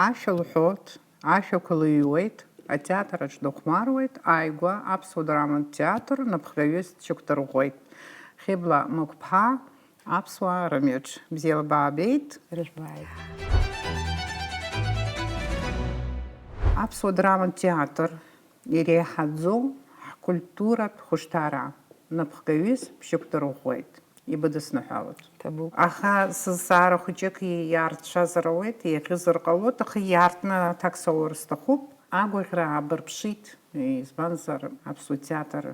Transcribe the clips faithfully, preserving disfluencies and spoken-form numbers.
Ашәа лҳәоит, ашәақәа лыҩуеит, атеатр аҿы дыхәмаруеит, ааигәа аԥсуа драматә театр напхгаҩыс дшьақәдырӷәӷәеит. Хьыбла Мықәԥҳа, аԥсуаа рымҩаҿ. Бзиала баабеит. Рыжәбааит. Аԥсуа драматә театр иреиҳаӡоу ҳкультуратә хәышҭаара напхгаҩыс бшьақәдырӷәӷәеит. Ибыдысныҳәалоит. Ҭабуп. Аха сызҵаара хәыҷык иаарцәазар ауеит, иаӷьызар ҟалоит, аха иаартны аҭак саур сҭахуп. Агәаӷьра аабырԥшит, избанзар, аԥсуа театр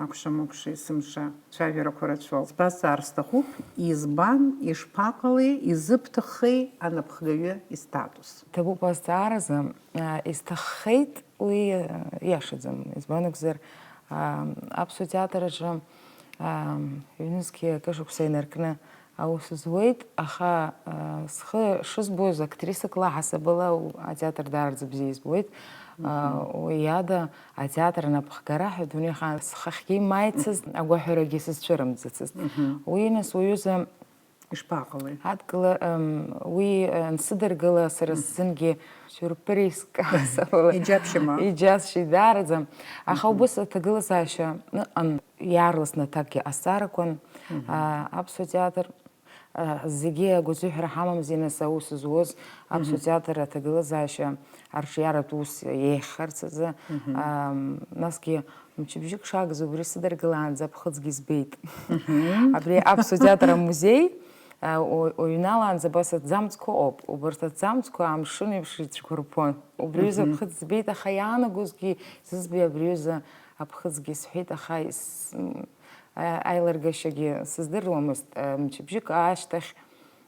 акәша-мыкәша есымша цәажәарақәа рацәоуп. Сбазҵаар сҭахуп, избан, ишԥаҟалеи, изыбҭаххеи анапхгаҩы истатус? Ҭабуп азҵааразы, а, исҭаххеит, уи, а, иашаӡам. Избан акәзар, а, аԥсуа театр аҿы, а, ҩнызқьи акы шықәса инаркны аус зуеит, аха, а, схы шызбоз, актрисак ла ҳасабала у-, атеатр даараӡа бзиа избоит. А, Мгм. Уи иада атеатр анапхгара ҳәа дунеихаан схахьгьы имааицызт, агәаҳәарагьы сызцәырымӡыцызт. Мгм. Уи нас уҩыза Ишԥаҟалеи? Адгыла, ам, уи, а, ансыдыргыла, сара Мгм. Сзынгьы сиурпризк асабала Иџьабшьама? Иџьасшьеит даараӡа. Аха Мгм. Убыс аҭагылазаашьа ыҟан, иаарласны аҭакгьы ҟасҵарақәан, Мгм. А, аԥсуа театр, а, зегьы агәазыҳәара ҳамамзи, нас аус зуаз аԥсуа Мгм. Театр аҭагылазаашьа арҿиаратә ус еиӷьхарц азы, Мгм. Ам, насгьы Мчыбжьык шагыз убри сыдыргылаанӡа аԥхыӡгьы збеит. Мгм. Абри аԥсуа театр амузеи, а, у-, уҩналаанӡа абас аҭӡамцқәа ыҟоуп. Убарҭ аҭӡамцқәа амшын еиԥш ицәқәырԥон. Убри ҩыза Мгм. Аԥхыӡ збеит, аха иаанагозгьы зызбеи абри ҩыза аԥхыӡгьы сҳәеит, аха ис-, м, а-, аилыргашьагьы сыздыруамызт. А, мчыбжьык ашьҭахь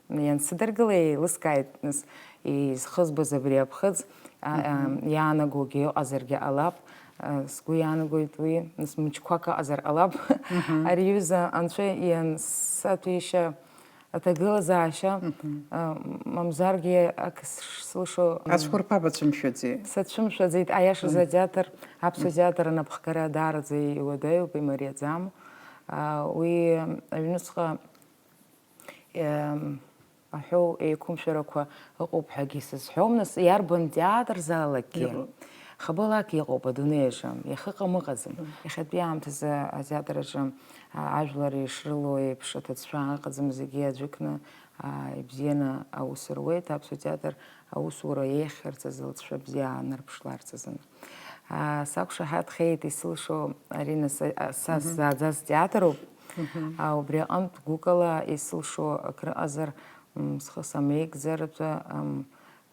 Иансыдыргыла еилыскааит, нас, изхызбаз абри аԥхыӡ, а, а, Мгм. Иаанагогьы ыҟазаргьы ҟалап, а, сгәы иаанагоит уи, нас, мчқәак ыҟазар ҟалап. Мгм. Ари аҩыза анцәа иансаҭәеишьа аҭагылазаашьа, Мгм. А, мамзаргьы ак сш-, сылшо, м, Ацәқәырԥа бацәымшәаӡеи? Сацәымшәаӡеит, аиашазы Мгм. Атеатр, аԥсуа Мгм. Театр анапхгара даараӡа иуадаҩуп, имариаӡам. А, уи аҩныҵҟа Ем, аҳәоу еиқәымшәарақәа ыҟоуп ҳәагьы сызҳәом, нас, иарбан театр залакгьы. Иҟоуп. Хабалак иҟоуп адунеи аҿы, иахьыҟам ыҟаӡам. Мм. Иахьатәи аамҭазы атеатр аҿы, а, ажәлар ишрылоу еиԥш аҭыӡшәа ыҟаӡам, зегьы аӡәыкны, а, ибзианы аус руеит, аԥсуа театр аусура еиӷьхарц азы лҵшәа бзиа аанарԥшларц азын. Аа, сақәшаҳаҭхеит исылшо, Арина, са, а, са Мгм. Сзааӡаз театр ауп. Мгм. А, убри аҟынтә гәыкала исылшо акрыҟазар, м, схы самеигӡаратәы, ам,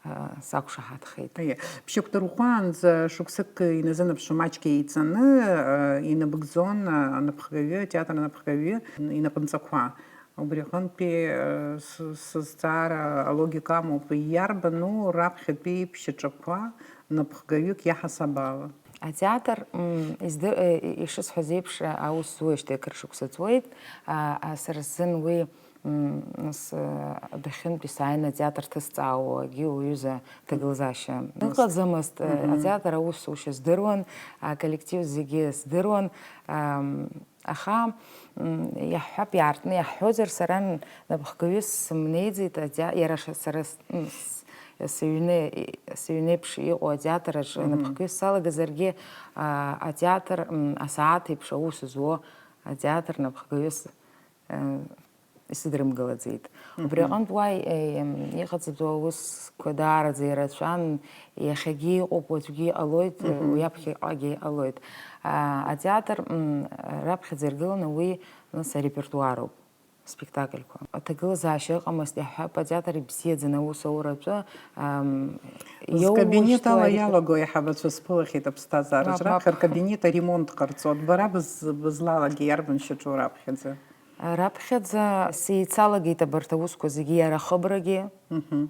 а, сақәшаҳаҭхеит. Аиа, бшьақәдырӷәӷәаанӡа шықәсык иназынаԥшуа маҷк еиҵаны, а, инабыгӡон, а, анапхгаҩы, атеатр анапхгаҩы инапынҵақәа. Убри аҟынтәи, э, с-, сызҵаара алогика амоуп, иарбану раԥхьатәи ԥшьаҿақәа напхгаҩык иаҳасаб ала? Атеатр, м, изды-, э, ишысҳәаз еиԥш, аус зуеижьҭеи акыр шықәса ҵуеит. А, а, сара сзын уи, м, нас, э, адәахьынтәи сааины атеатр ҭысҵаауагьы уҩыза ҭагылазаашьа Нас. Ыҟаӡамызт, э, Мгм. Атеатр аусушьа здыруан, аколлектив зегьы здыруан. Ам, Аха, м, иаҳҳәап, иаартны иаҳҳәозар, сара н-, напхгаҩыс сымнеиӡеит, атеа-, иара ша-, сара с-, м, с-, сыҩны, и-, сыҩнеиԥш иҟоу атеатр аҿы Мгм. Напхгаҩыс салагазаргьы, а, атеатр, м, асааҭ еиԥш аус зуо атеатр напхгаҩыс, э, исыдрымгалаӡеит. Убри Мгм. Аҟынтә уа, э, м, иҟаҵатәу аусқәа даараӡа ирацәан, иахьагьы иҟоуп, уаҵәгьы иҟалоит, э, Мгм. Уи аԥхьаҟагьы иҟалоит. А, атеатр, м, раԥхьаӡа иргыланы уи, нас, арепертуароуп, спектакльқәа. Аҭагылазаашьа ыҟамызт, иаҳҳәап, атеатр ибзиаӡаны аус ауратәы, ам, Зкабинет иоуеижьҭеи ала арепер-, иалаго аиҳабацәа сԥылахьеит аԥсҭазаараҿ. Мап, мап. Раԥхьа ркабинет аремонт ҟарҵоит. Бара быз-, бызлалагеи, иарбан шьаҿоу раԥхьаӡа? Раԥхьаӡа сеицалагеит абарҭ аусқәа зегьы, иара ахыбрагьы. Мгм.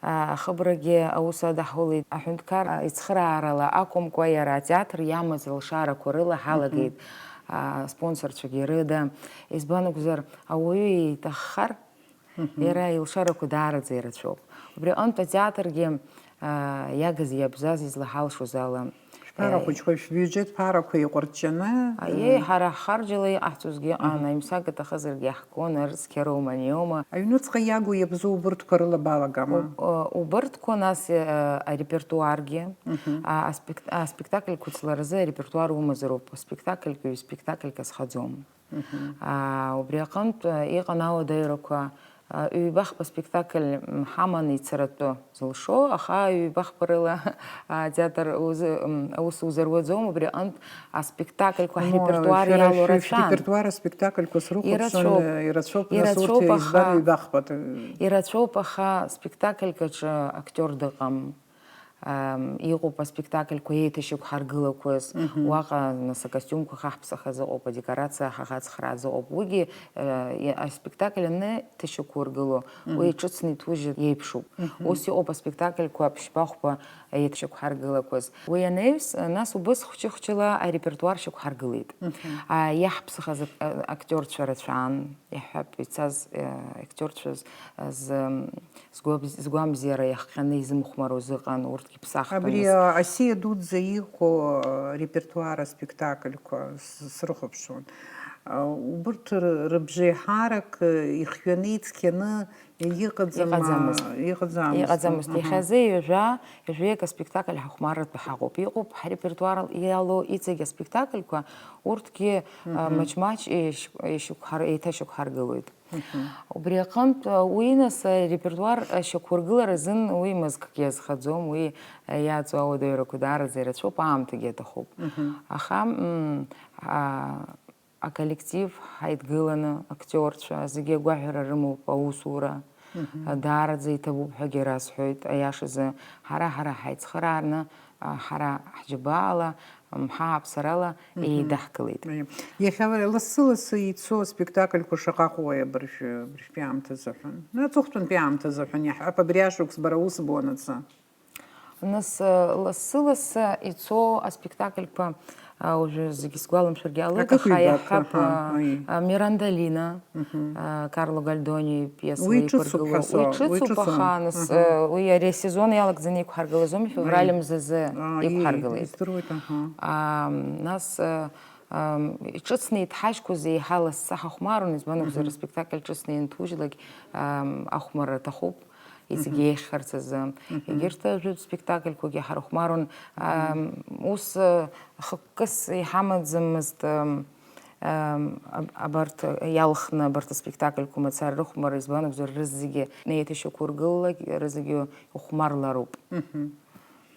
А, ахыбрагьы аус адаҳулеит. Аҳәынҭқар, а, ицхыраарала акәымкәа, иара атеатр иамаз алшарақәа рыла ҳалагеит, Мгм. А, спонсорцәагьы рыда. Избан акәзар, ауаҩы иҭаххар, Мгм. Иара илшарақәа даараӡа ирацәоуп. Убри аҟынтә атеатргьы, а, иагыз иабзаз излаҳалшоз ала, Ԥара хәыҷқәа, шәбиуџьеҭ ԥарақәа еиҟәырҷҷаны, Аиеи, ҳара ҳхарџьла иҟаҳҵозгьы ыҟан, аҩымсаг аҭахызаргьы иаҳгон, ар цқьа роума, неума. Аҩныҵҟа иагу иабзоу убырҭқәа рыла балагама? У-, ы, убырҭқәа, нас, ы, арепертуаргьы, а, аспект-, аспектакльқәа цларазы арепертуар умазароуп, аспектакльк ҩ-спектакльк азхаӡом. А, убри аҟынтә, а, иҟан ауадаҩрақәа, а, ҩба-хԥа спектакль, м, ҳаман ицаратәы зылшо, аха ҩба-хԥа рыла атеатр узы-, м, аус узаруаӡом, убри аҟынтә аспектакльқәа Ну, ҳрепертуар шәара иалоу шәа-, рацәан. Шәрепертуар аспектакльқәа срыхәаԥшын, Ирацәоуп. э, ирацәоуп, нас Ирацәоуп, урҭ аха, избан ҩба-хԥа? Ирацәоуп, аха спектакльк аҿы актиор дыҟам. Ам, иҟоуп аспектакльқәа еиҭашьақәҳаргылақәаз, Мгм. уаҟа, нас, акостиумқәа хаҳԥсахаз ыҟоуп, адекорациа ҳаӷацхраз ыҟоуп. Уигьы, э, и-, аспектакль аныҭашьақәургыло, Мгм. уи иҿыцны иҭужьыр еиԥшуп. Мгм. Ус иҟоуп аспектакльқәа ԥшьба-хәба еиҭашьақәҳаргылақәаз. Уи анаҩс, нас убыс хәҷы-хәҷыла арепертуар шьақәҳаргылеит. Мгм. А, иаҳԥсахаз ак-, а, актиорцәа рацәан, иаҳҳәап, ицаз, э, актиорцәа з-, з-, Згәабз-, згәамбзиара иахҟьаны изымхәмаруаз ыҟан, урҭгьы ԥсахтәымызт. Абри, а, Асиа дуӡӡа иҟоу, а, репертуар аспектакльқәа с-, срыхәаԥшуан. А, убырҭ р-, рыбжеиҳарак, а, ихҩаны ицқьаны иҟаӡам, а, Иҟаӡамызт. Иҟаӡамызт. Иҟаӡамызт. Аҳа. Иахьазы ҩажәа, ҩажәеик аспектакль ҳахәмарратәы ҳаҟоуп. Иҟоуп ҳрепертуар иалоу иҵегь аспектакльқәа, урҭгьы, а, Мгм. маҷ-маҷ еишь-, еишьақәҳар-, еиҭашьақәҳаргылоит. Мгм. Убри аҟынтә, уи нас, арепертуар ашьақәыргылара азын уи мызкгьы азхаӡом, уи иаҵоу ауадаҩрақәа даараӡа ирацәоуп, аамҭагьы аҭахуп. Мгм. Аха, м, а, аколлектив, ҳаидгыланы, актиорцәа, зегьы агәаҳәара рымоуп аусура. Мгм. Даараӡа иҭабуп ҳәагьы расҳәоит, аиашазы, ҳара-ҳара ҳаицхырааны, а, ҳара ҳџьабаала, м, ҳааԥсарала Мгм. еидаҳкылеит. Иа-, иахьа лассы-лассы ицо аспектакльқәа шаҟа ҟои абыржәы, абыржәтәи аамҭазы ҳәан? Ну, аҵыхәтәантәи аамҭазы ҳәан иаҳҳәап, абри ашықәс бара ус бон аӡы. Нас, э, лассы-лассы ицо аспектакльқәа, а, уажәы зегьы сгәаламшәаргьы ҟалоит, Акык аха ҩбак, иаҳҳәап, аҳа, а, уи. а, Мирандалина, Мгм. а, Карло Гальдони пиесала Уи ҿыцуп еиқәыргылоу. ҳәа Уи соуп, уи ҿыцуп, ҿыцуп. аха, нас, Мгм. э, уи ари асезон иалагӡаны иқәҳаргылаӡом, февраль Уи. мзазы А, и-, иқәҳаргылеит. Издыруеит, аҳа. А, нас, э, ам, иҿыцны иҭҳажьқәаз еиҳа лассы ҳахәмарун, избан акәзар, Мгм. аспектакль ҿыцны ианҭужьлак, ам, ахәмарра аҭахуп, иҵегь Мгм. еиӷьхарц азы. Мгм. Егьырҭ ажәытә спектакльқәагьы ҳарыхәмарун, ам, ус, э, хықәкыс иҳамаӡамызт, ам, ам, аб-, абарҭ иалхны, абарҭ аспектакльқәа мацара рыхәмарра, избан акәзар, рызегьы неиҭашьақәургылалак, рызегьы ихәмарлароуп. Мгм.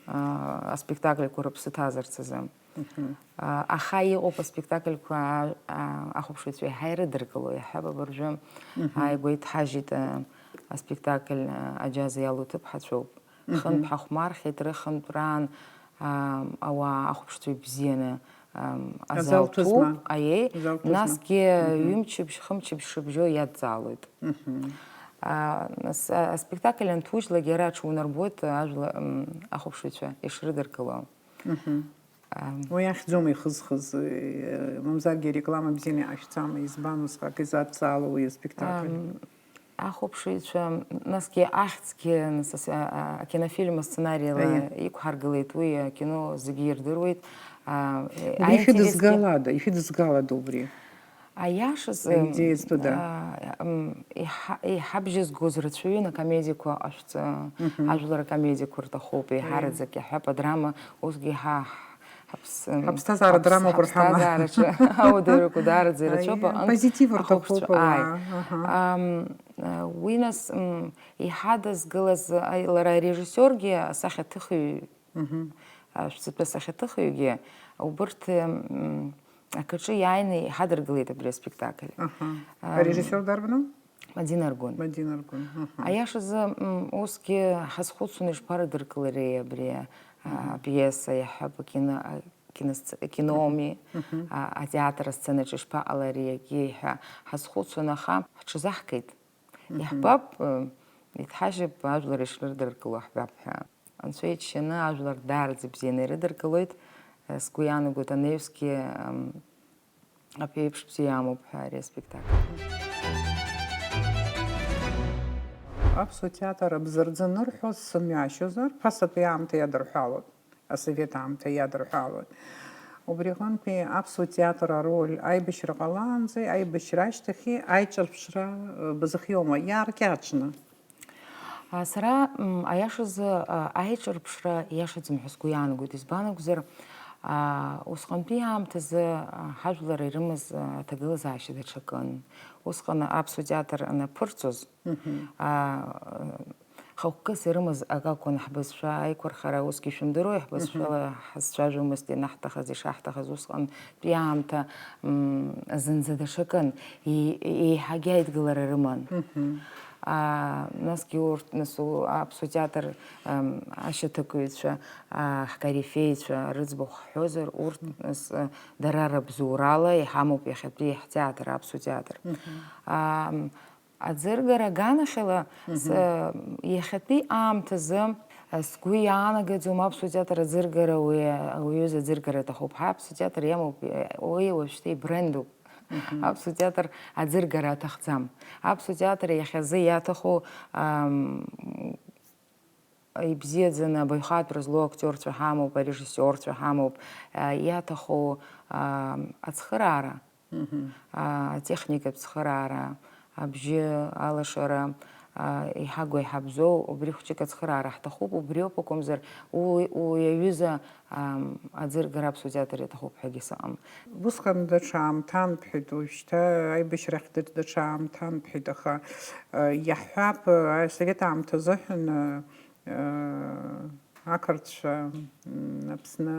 А, аспектакльқәа рыԥсы ҭазарц азы. Мгм. А, аха иҟоуп аспектакльқәа, а, а, ахәаԥшыҩцәа еиҳа ирыдыркыло, иаҳҳәап, абыржәы Мгм. ааигәа иҭҳажьит, а, аспектакль, а, Аџьаз иалоу ҭыԥҳацәоуп. Мгм. Хынтә ҳахәмархьеит, рыхынтәраан, а, ауаа ахәаԥшцәа ибзианы, а, Азал азал ҭәызма. ҭәуп, аиеи, Азал ҭәызма. насгьы Мгм. ҩымчыбжь, хымчыбжь шыбжьоу иадҵаалоит. Мгм. А, нас, а, аспектакль анҭужьлак иара аҽаунарбоит, а, ажәла, м, ахәаԥшыҩцәа ишрыдыркыло. Мгм. Ам. Уи ахьӡума ихызхыз, э, мамзаргьы ареклама бзианы иҟашәҵама, избан усҟак изадҵаало уи аспектакль? Ам, ахәаԥшыҩцәа, насгьы ахьӡгьы, нас, а, а, акинофильм асценарила Аиеи. иқәҳаргылеит, уи акино зегьы ирдыруеит. А, э, Убри аинтересгьы ишәыдызгалада, ишәыдызгалада убри? Аиашазы, Аидеиазтәыда. а, м, иҳа-, иҳабжьазгоз рацәаҩын акомедиақәа ҟашәҵа, Мгм. ажәлар акомедиақәа рҭахуп, еиҳараӡак иаҳҳәап, адрама, усгьы иҳа-, ҳаԥс-, м, Ҳаԥсҭазаара ҳаԥс-, драмақәа рҳәама? ҳаԥсҭазаараҿы ауадаҩрақәа даараӡа ирацәоуп, Аиеи, аҟынтә позитив рҭахуп ахәаԥшцәа, ауаа, ааи. аҳа. Ам, а, уи нас, м, иҳадызкылаз, а, лара арежиссиоргьы асахьаҭыхҩы Мгм. а, шәҵатәы асахьаҭыхҩгьы убырҭ, м, акаҿы иааины иҳадыргылеит абри аспектакль. Аҳа. Ам, Арежиссиор дарбану? Мадина Аргәын. Мадина Аргәын, аҳа. Аиашазы, м, усгьы ҳазхәыцуан ишԥарыдыркылари абри, а, Мгм. апиеса, иаҳҳәап, акино-, а, киносц-, акиноми, Мгм. а, атеатр асценаҿы ишԥаҟалари, акгьы ҳәа ҳазхәыцуан, аха ҳҽазаҳкит. Мгм. Иаҳбап, э, иҭҳажьып, ажәлар ишрыдыркыло ҳбап ҳәа. Анцәа иџьшьаны ажәлар даараӡа ибзианы ирыдыркылоит. Э, сгәы иаанагоит, анаҩсгьы, ам, аԥеиԥш бзиа амоуп ҳәа ари аспектакль. Аԥсуа театр абзарӡы анырҳәоз сымҩашьозар, ԥасатәи аамҭа иадырҳәалон. Асовет аамҭа иадырҳәалоит. Убри аҟынтәи аԥсуа театр ароль аибашьра ҟалаанӡеи аибашьра ашьҭахьи аиҿырԥшра, э, базыхиоума, иааркьаҿны? А, сара, м, аиашазы, а, аиҿырԥшра иашаӡам ҳәа сгәы иаанагоит. Избан акәзар, а, усҟантәи аамҭазы, а, ҳажәлар ирымаз, а, аҭагылазаашьа даҽакын. Усҟан аԥсуа театр анаԥырҵоз, Мгм. а, хықәкыс ирымаз акы акәын ҳбызшәа аиқәырхара, усгьы ишәымдыруеи, ҳбызшәала Мгм. ҳазцәажәомызт ианаҳҭахыз, ишаҳҭахыз усҟантәи аамҭа, м, зынӡа даҽакын, и-, еиҳагьы аидгылара рыман. Мгм. А, насгьы урҭ, нас, у-, аԥсуа театр, ам, ашьаҭакыҩцәа, а, ҳкорифеицәа рыӡбахә ҳҳәозар, урҭ, нас, а, дара рыбзоурала иҳамоуп иахьатәи ҳтеатр, аԥсуа театр. Мгм. Ам, Аӡыргара аганахьала, Мгм. с-, иахьатәи аамҭазы, а, сгәы иаанагаӡом аԥсуа театр аӡыргара, уи, уи аҩыза аӡыргара аҭахуп. Ҳа аԥсуа театр иамоуп, уи уажәшьҭа ибрендуп. Мгм. Аԥсуа театр аӡыргара аҭахӡам. Аԥсуа театр иахьазы иаҭаху, ам, ибзиаӡаны абаҩхатәра злоу актиорцәа ҳамоуп, арежиссиорцәа ҳамоуп, а, иаҭаху, ам, ацхыраара, Мгм. а, атехникатә цхыраара, абжьы алашара, а, иҳагу иҳабзоу, убри хәҷык ацхыраара ҳҭахуп, убриоуп акәымзар, уи, уи аҩыза, ам, аӡыргара аԥсуа театр иаҭахуп ҳәагьы сыҟам. Усҟан даҽа аамҭан бҳәеит, уажәшьҭа аибашьрахь даҽа аамҭан бҳәеит, аха, а, иаҳҳәап, а, асовет аамҭа азыҳәан, а, а, ақырҭцәа, м, Аԥсны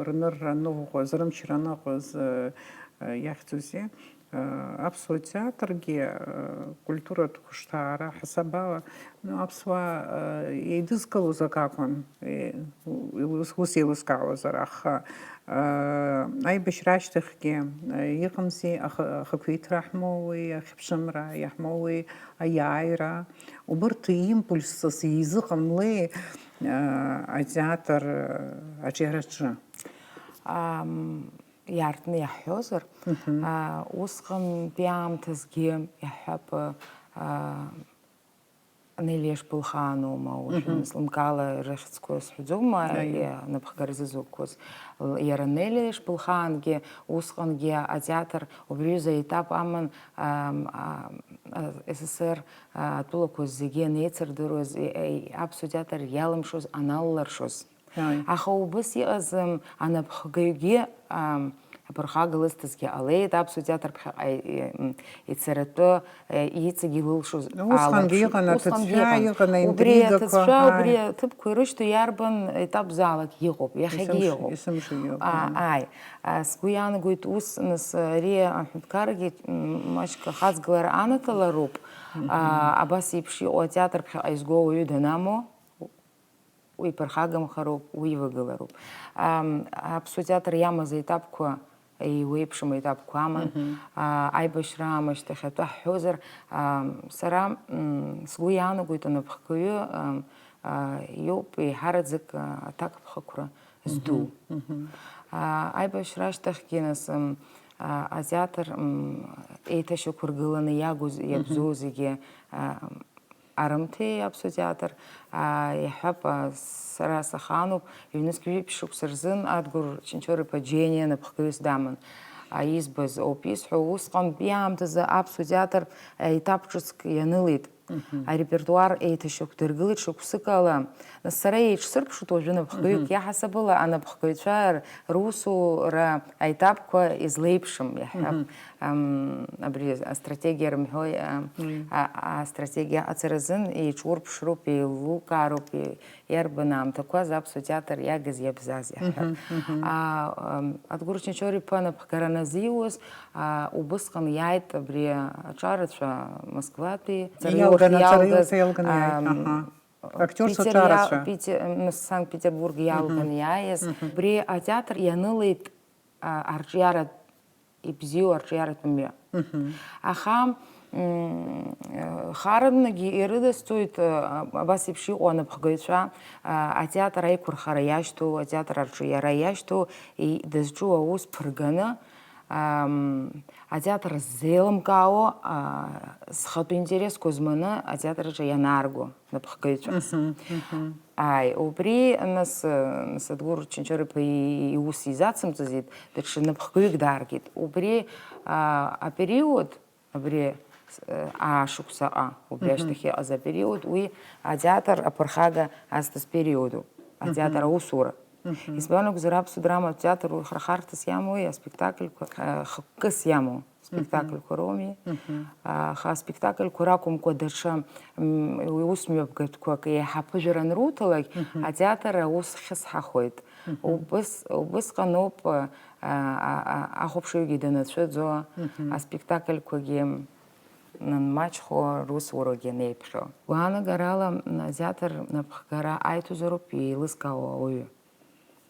рнырра аныӷәӷәаз, рымчра аныҟәаз, э, э, иахьӡузеи, э, аԥсуа театргьы, э, культуратә хәышҭаара ҳасабала, ну, аԥсуаа, э, еидызкылоз акы акәын, э, ус, ус еилыскаауазар, аха, э, аибашьра ашьҭахьгьы, э, иҟамзи, аха-, ахақәиҭра ҳмоуи, ахьԥшымра иаҳмоуи, аиааира, убырҭ импульсҵас изыҟамлеи, а, атеатр, а, аҿиараҿы? Ам, иаартны иаҳҳәозар, Мгм. а, усҟантәи аамҭазгьы иаҳҳәап, а, Нелли Ешбылхаанума, уажәы Мгм. слымкаала рыхьӡқәа сҳәаӡом, Аиеи. Иа-, напхгара зызуқәаз. Л-, иара Нелли Ешбылхаангьы усҟангьы атеатр убри аҩыза аетап аман, ам, а, а, СССР, а, атәылақәа зегьы анеицырдыруаз, и-, и-, аԥсуа театр иалымшоз, аналларшоз. Аиеи. Аха убыс иҟаз, ам, анапхгаҩгьы, ам, аԥырхага лызҭазгьы ҟалеит, аԥсуа театр ԥхьаҟа, и-, м, ицаратәы, э, иҵегь илылшоз Усҟангьы алаԥшит. Иҟан Усҟангьы аҭыӡшәа, иҟан. Иҟан Убри интригақәа, аҭыӡшәа, аиеи. Убри аҭыԥқәа ирышьҭоу иарбан етапзаалак иҟоуп, иахьагьы Есымш-, иҟоуп. Есымша иҟоуп, А, аиеи. Ааи. А, сгәы иаанагоит, ус, нас, ари аҳәынҭқаргьы, м, маҷк ахаҵгылара анаҭалароуп. Мгм. А, абас еиԥш иҟоу атеатр ԥхьаҟа изго ауаҩы данамоу, уи ԥырхагамхароуп, уи ивагылароуп. Ам, аԥсуа театр иамаз аетапқәа еиуеиԥшым аетапқәа аман. Мгм. А, аибашьра аамышьҭахь атәы ҳҳәозар, ам, сара, м, сгәы иаанагоит, анапхгаҩы, ам, а, иоуп еиҳараӡак, а, аҭакԥхықәра зду. Мгм, мгм. А, аибашьра ашьҭахьгьы, нас, м, а, атеатр, м, еиҭашьақәыргыланы иагу з-, Мгм. иабзоу зегьы, а, Арымҭеи аԥсуа театр, аа, иаҳҳәап, аа, сара сахаануп, ҩнызқь ҩажәи ԥшь шықәса рзын Адгәыр Чынчор-иԥа Џьениа напхгаҩыс даман. Аа, избаз ауп исҳәо, усҟантәи аамҭазы аԥсуа театр, аа, етап ҿыцк ианылеит. Мгм. Арепертуар еиҭашьақәдыргылеит шықәсыкала. Нас сара еиҿсырԥшуеит уажәы напхгаҩык Мгм. иаҳасабала анапхгаҩцәа р-, русура аетапқәа излеиԥшым, иаҳҳәап. Мгм. Ам, абри астратегиа рымҳәои, а, Уи. а, астратегиа аҟаҵаразын еиҿурԥшроуп, еилукаароуп, е-, иарбан аамҭақәаз аԥсуа театр иагыз иабзаз иаҳҳәап. Мгм, мгм. А, ам, Адгәыр Чынчор-иԥа напхгара аназиуаз, а, убысҟан иааит абри аҿарацәа Москватәи, Иалганы, ҵараиурҭа иалгаз, ҵараиурҭа иалганы иааит, ам, аҳа. Актиорцәа Питер иа-, ҿарацәа. Питер, м, Санкт-Петербург иалганы Мгм. иааиз. Мгм. Убри атеатр ианылеит, а, арҿиаратә ибзиоу арҿиаратә мҩа. Мгм. Аха, м, э, хараннагьы ирыдысҵоит, э, абас еиԥш иҟоу анапхгаҩцәа, а, атеатр аиқәырхара иашьҭоу, атеатр арҿиара иашьҭоу, и-, дызҿу аус ԥырганы, ам, атеатр ззеилымкаауа, а, схатәы интересқәа зманы атеатр аҿы ианаарго напхгаҩцәас. Ааи, убри, нас, э, нас Адгәыр Чынчор-иԥа и-, иус изацымҵаӡеит, даҽа напхгаҩык дааргеит. Убри, а, апериод, абри, с-, э, аашықәсаҟа, убри ашьҭахь иҟаз апериод, уи атеатр аԥырхага азҭаз периодуп, атеатр аусура. Избан акәзар, аԥсуа драматә театр уи хырхарҭас иамоуи, аспектакльқәа, э, хықәкыс иамоу спектакльқәа роуми. Аха аспектакльқәа ракәымкәа даҽа, м, ус мҩаԥгатәқәак еиҳа аԥыжәара анруҭалак, атеатр аус хьысҳахоит. Убыс, убысҟаноуп, а, а, а, ахәаԥшыҩгьы данацәыӡуа, аспектакльқәагьы нанмаҷхо, русурагьы анеиԥхьо. Гәаанагарала, м, атеатр напхгара аиҭозароуп еилызкаауа ауаҩы.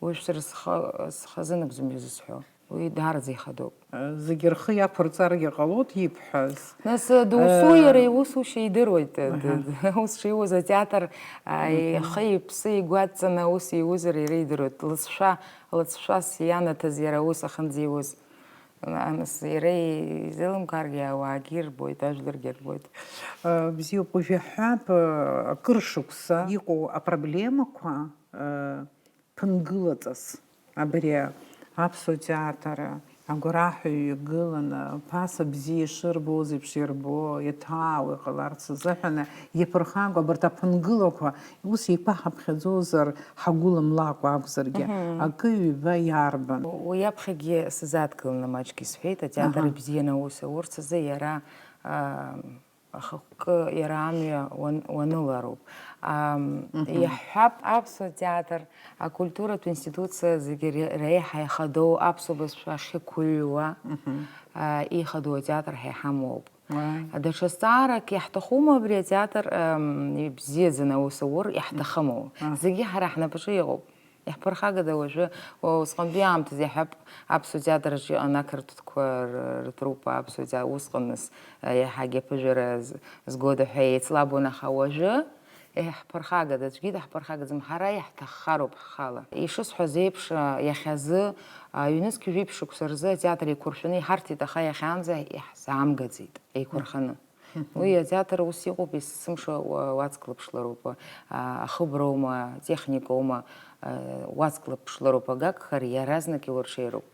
Уажәшьҭа схы, схы азынагӡом изысҳәо. Уи даараӡа ихадоуп. Зегьы рхы иақәырҵаргьы ҟалоит ибҳәаз. Нас, э, досу, э, иара иусушьа идыруеит, э, д-, аҳа, д-, аус шиуаз атеатр, а, мгм, ихы-иԥсы игәаҵаны аус иузар иара идыруеит. Лыҵшәа, лыҵшәас ианаҭаз иара аус ахьынӡиуз. А, нас иара изеилымкааргьы ауаагьы ирбоит, ажәларгьы ирбоит. Э, бзиоуп, уажә иаҳҳәап, э, акыр шықәса иҟоу апроблемақәа, э, ԥынгылаҵас. Абри аԥсуа театр агәараҳәа иҩагыланы, ԥаса бзиа ишырбоз еиԥш ирбо, иҭаау иҟаларц азыҳәаны иаԥырхагоу абарҭ аԥынгылақәа ус еиқәаҳаԥхьаӡозар, ҳагәыламлакәа акәзаргьы, мгм, акы-ҩба иарбан? Уи аԥхьагьы сазааҭгыланы маҷк исҳәеит, атеатр, аҳа, ибзианы аус аурц азы иара, аа, ахықәкы иара амҩа уан-, уанылароуп. Ам, мгм, иаҳҳәап, аԥсуа театр, акультуратә институциа зегьы ре-, реиҳа ихадоу аԥсуа бызшәа ахьықәыҩуа, мгм, а, ихадоу атеатр ҳәа иҳамоуп. Уааи. Даҽа зҵаарак иаҳҭахума абри атеатр, ам, ибзиаӡаны аус аур иаҳҭахыму? А. Зегьы ҳара ҳнапаҿы иҟоуп. Иаҳԥырхагада уажәы, уа-, усҟантәи аамҭазы иаҳҳәап, аԥсуа театр аҿы иҟан ақырҭқәа р-, ртруппа, аԥсуа театр, усҟан нас, а, иаҳагьы аԥыжәара з-, згода ҳәа еицлабуан, аха уажәы иаҳԥырхагада, аӡәгьы даҳԥырхагаӡам, ҳара иаҳҭаххароуп ҳхала. Ишысҳәаз еиԥш, а, иахьазы, а, ҩнызқь жәиԥшь шықәса рзы атеатр еиқәыршәаны иҳарҭеит, аха иахьанӡа иаҳзаамгаӡеит еиқәырханы. Уи атеатр ус иҟоуп, есымша уа-, уацклаԥшлароуп, а, ахыброума, атехникоума, а, уацклаԥшлароуп, агагхар иаразнак иурҽеироуп.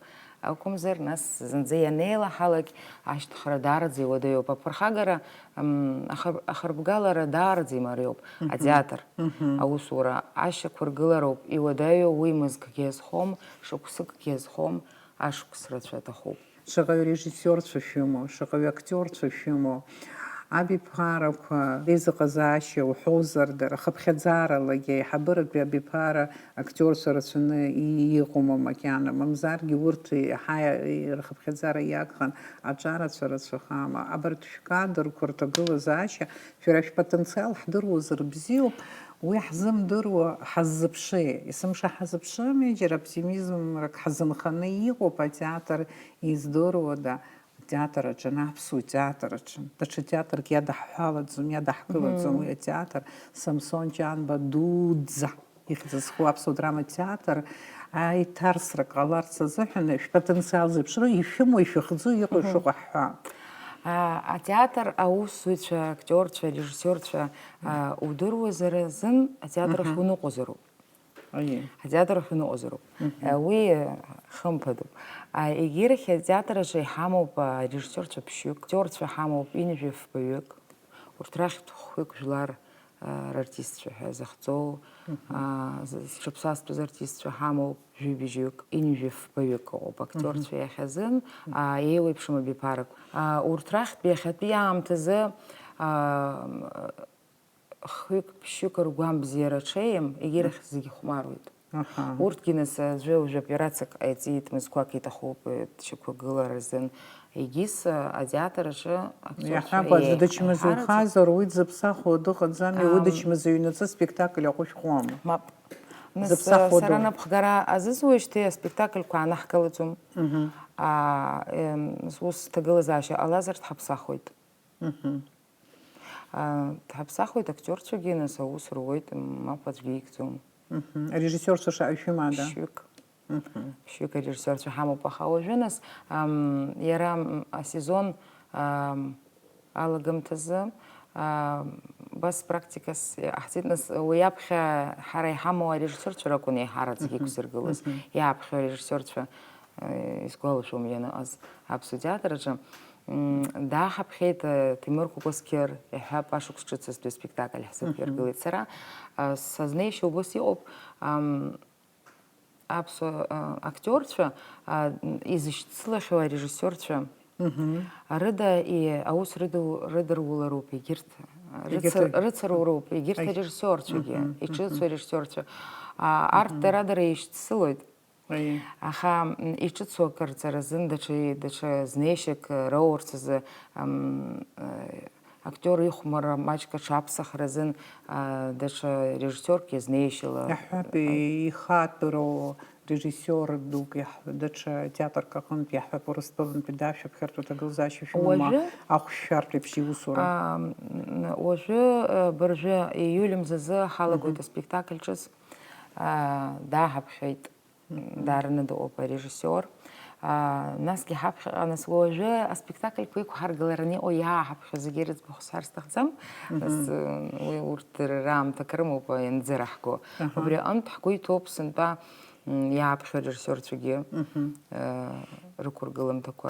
Акәымзар, нас зынӡа ианеилаҳалак, ашьҭыхра даараӡа иуадаҩуп. Аԥырхагара, м, ахыр-, ахырбгалара даараӡа имариоуп, атеатр, аусура ашьақәыргылароуп, иуадаҩу уи мызкгьы азхом, шықәсыкгьы азхом, ашықәс рацәа аҭахуп. Шаҟаҩы режиссиорцәа шәымоу, шаҟаҩы актиорцәа шәымоу, абиԥарақәа реизыҟазаашьа уҳәозар, дара хыԥхьаӡаралагьы аиҳабыратәи абиԥара актиорцәа рацәаны и-, иҟоума макьана, мамзаргьы урҭ иаҳа рхыԥхьаӡара иагхан аҿарацәа рацәахама? Абарҭ шәкадрқәа рҭагылазаашьа, шәара шәпотенциал ҳдыруазар бзиоуп, уи ҳзымдыруа ҳаззыԥши? Есымша ҳазыԥшыми, џьара оптимизмрак ҳазынханы иҟоуп атеатр издыруада? Атеатр аҿы, аԥсуа театр аҿы. Даҽа театрк иадаҳҳәалаӡом, иадаҳкылаӡом, мгм, уи атеатр Самсон Ҷанба дуӡӡа ихьӡ зху аԥсуа драма театр аиҭарсра ҟаларц азыҳәан шәпотенциал зеиԥшроу, ишәымоу, ишәыхӡу, иҟоу, мгм, ишыҟоу ҳҳәа. А, атеатр аусзуҩцәа, актиорцәа, режиссиорцәа, а, удыруазар азын атеатр, мгм, ахь уныҟәозароуп. Аиеи. Атеатр ахь уныҟәозароуп. Мгм. Э, уи, э, хымԥадоуп. А, егьирахь атеатр аҿы иҳамоуп, а, режиссиорцәа ԥшьҩык, актиорцәа ҳамоуп ҩынҩажәи фбаҩык. Урҭ рахьтә хәҩык жәлар, а, рартистцәа ҳәа захьӡоу, мгм, а, з-, зҽыԥсазтәыз артистцәа ҳамоуп, жәибжьҩык, ҩынҩажәи фбаҩык ыҟоуп, мгм, актиорцәа иахьазын, а, еиуеиԥшым абиԥарақәа. А, урҭ рахьтә иахьатәи аамҭазы, а, м, хҩык-ԥшьҩык ргәамбзиара ҽеим, егьирахь зегьы хәмаруеит. Аҳа. Урҭгьы нас аӡәы уажәы операциак ҟаиҵеит, мызқәак иҭахуп, э, дшьақәгылара азын. Егьыс, э, атеатр аҿы актиорцәа, иаҳҳәап, аӡәы еиҳ-, дычмазаҩхазар, еиҳараӡак, уи дзыԥсахуа дыҟаӡами, уи, ам, дычмазаҩнаҵы спектакль аҟәышәхуама? Мап. Нас, дзыԥсахуа, э, сара ду-, напхгара азызуижьҭеи аспектакльқәа аанаҳкылаӡом. Мгм. А, эм, ус ҭагылазаашьа ҟалазар дҳаԥсахуеит. Мгм. А, дҳаԥсахуеит, актиорцәагьы, нас, аус руеит, мап аӡәгьы игӡом. Мгм. Арежиссиорцәа шаҟаҩ шәымада? Ԥшьҩык. Мгм. Ԥшьҩык арежиссиорцәа ҳамоуп, аха уажәы, нас, ам, иара, м, асезон, ам, алагамҭазы, ам, убас практикас иҟаҳҵеит, нас уи аԥхьа ҳара иҳамоу арежиссиорцәа ракәын еиҳараӡак Мгм. иқәзыргылаз, Мгм. иааԥхьо арежиссиорцәа, э, исгәалашәом ианыҟаз аԥсуа театр аҿы. М, дааҳаԥхьеит, э, Ҭемыр Кәакәасқьыр, иаҳҳәап, ашықәс ҿыцызтәи аспектакль ҳзықәиргылеит Мгм. сара. Э, сазнеишьа убас иҟоуп, ам, аԥсуа, а, актиорцәа, а, изышьцылахьоу арежиссиорцәа Мгм. рыда и-, аус рыду-, рыдырулароуп егьырҭ, Егьырҭ рыцыр-, аг-, рыцыруроуп егьырҭ Егь-, арежиссиорцәагьы, мгм, иҿыцу мгм. арежиссиорцәа. А, арҭ Мгм. дара-дара еишьцылоит. Аиеи. Аха, м, иҿыцу акырҵаразын даҽа, даҽа знеишьак роурц азы, ам, э, актиор ихәмарра маҷк аҽаԥсахразын, а, даҽа режиссиорк иазнеишьала. Иаҳҳәап, ихатәроу режиссиор дук иаҳ-, даҽа театрк аҟынтә иаҳҳәап, Урыстәылантәи дашәаԥхьартә аҭагылазаашьа шәымоума, Уажәы, ахәшәшәартә еиԥш иусура? А, м, уажәы, э, быржәы ииуль мзазы ҳалагоит Мгм. аспектакль ҿыц, а, дааҳаԥхьеит. Мгм. Даараны дыҟоуп арежиссиор. А, насгьы ҳаԥхьаҟа, нас уажәы аспектакльқәа иқәҳаргылараны иҟоу иааҳаԥхьо зегьы ирыӡбахә сҳәар сҭахӡам. Нас, Мгм. э, уи урҭ дара раамҭа акы рымоуп, э, ианӡыраҳго. Аҳа. Убри аҟынтә ҳгәы иҭоуп сынтәа, м, иааԥхьо арежиссиорцәагьы, Мгм. э, рықәыргыламҭақәа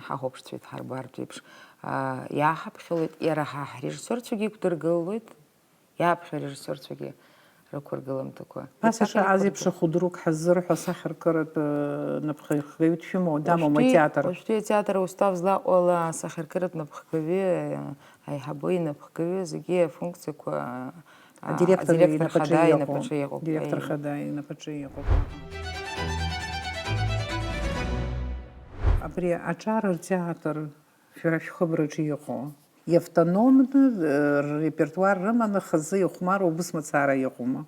ҳахәаԥшцәеит ҳарбартә еиԥш. А, иааҳаԥхьалоит, иара ҳа ҳрежиссиорцәагьы иқәдыргылоит. Иааԥхьо арежиссиорцәагьы рықәыргыламҭақәа. Ԥаса Итак, шаҟа азеиԥш ирықәыргыл- ахәыдрук ҳаззырҳәо асахьаркыратә, э, напхгаҩы дшәымоу, дамоума уажәтәи, атеатр? Уажәтәи атеатр аустав злаҟоу ала асахьаркыратә напхгаҩы, э, аиҳабы инапхгаҩы зегьы афункциақәа, а, Адиректор адиректор инапаҿы хада иҟоуп. инапаҿы иҟоуп. Директор Аиеи. хада инапаҿы иҟоуп. Абри аҿар ртеатр шәара шәхыбраҿы иҟоу, иавтономны, э, ррепертуар рыманы хазы ихәмаруа убыс мацара иҟоума?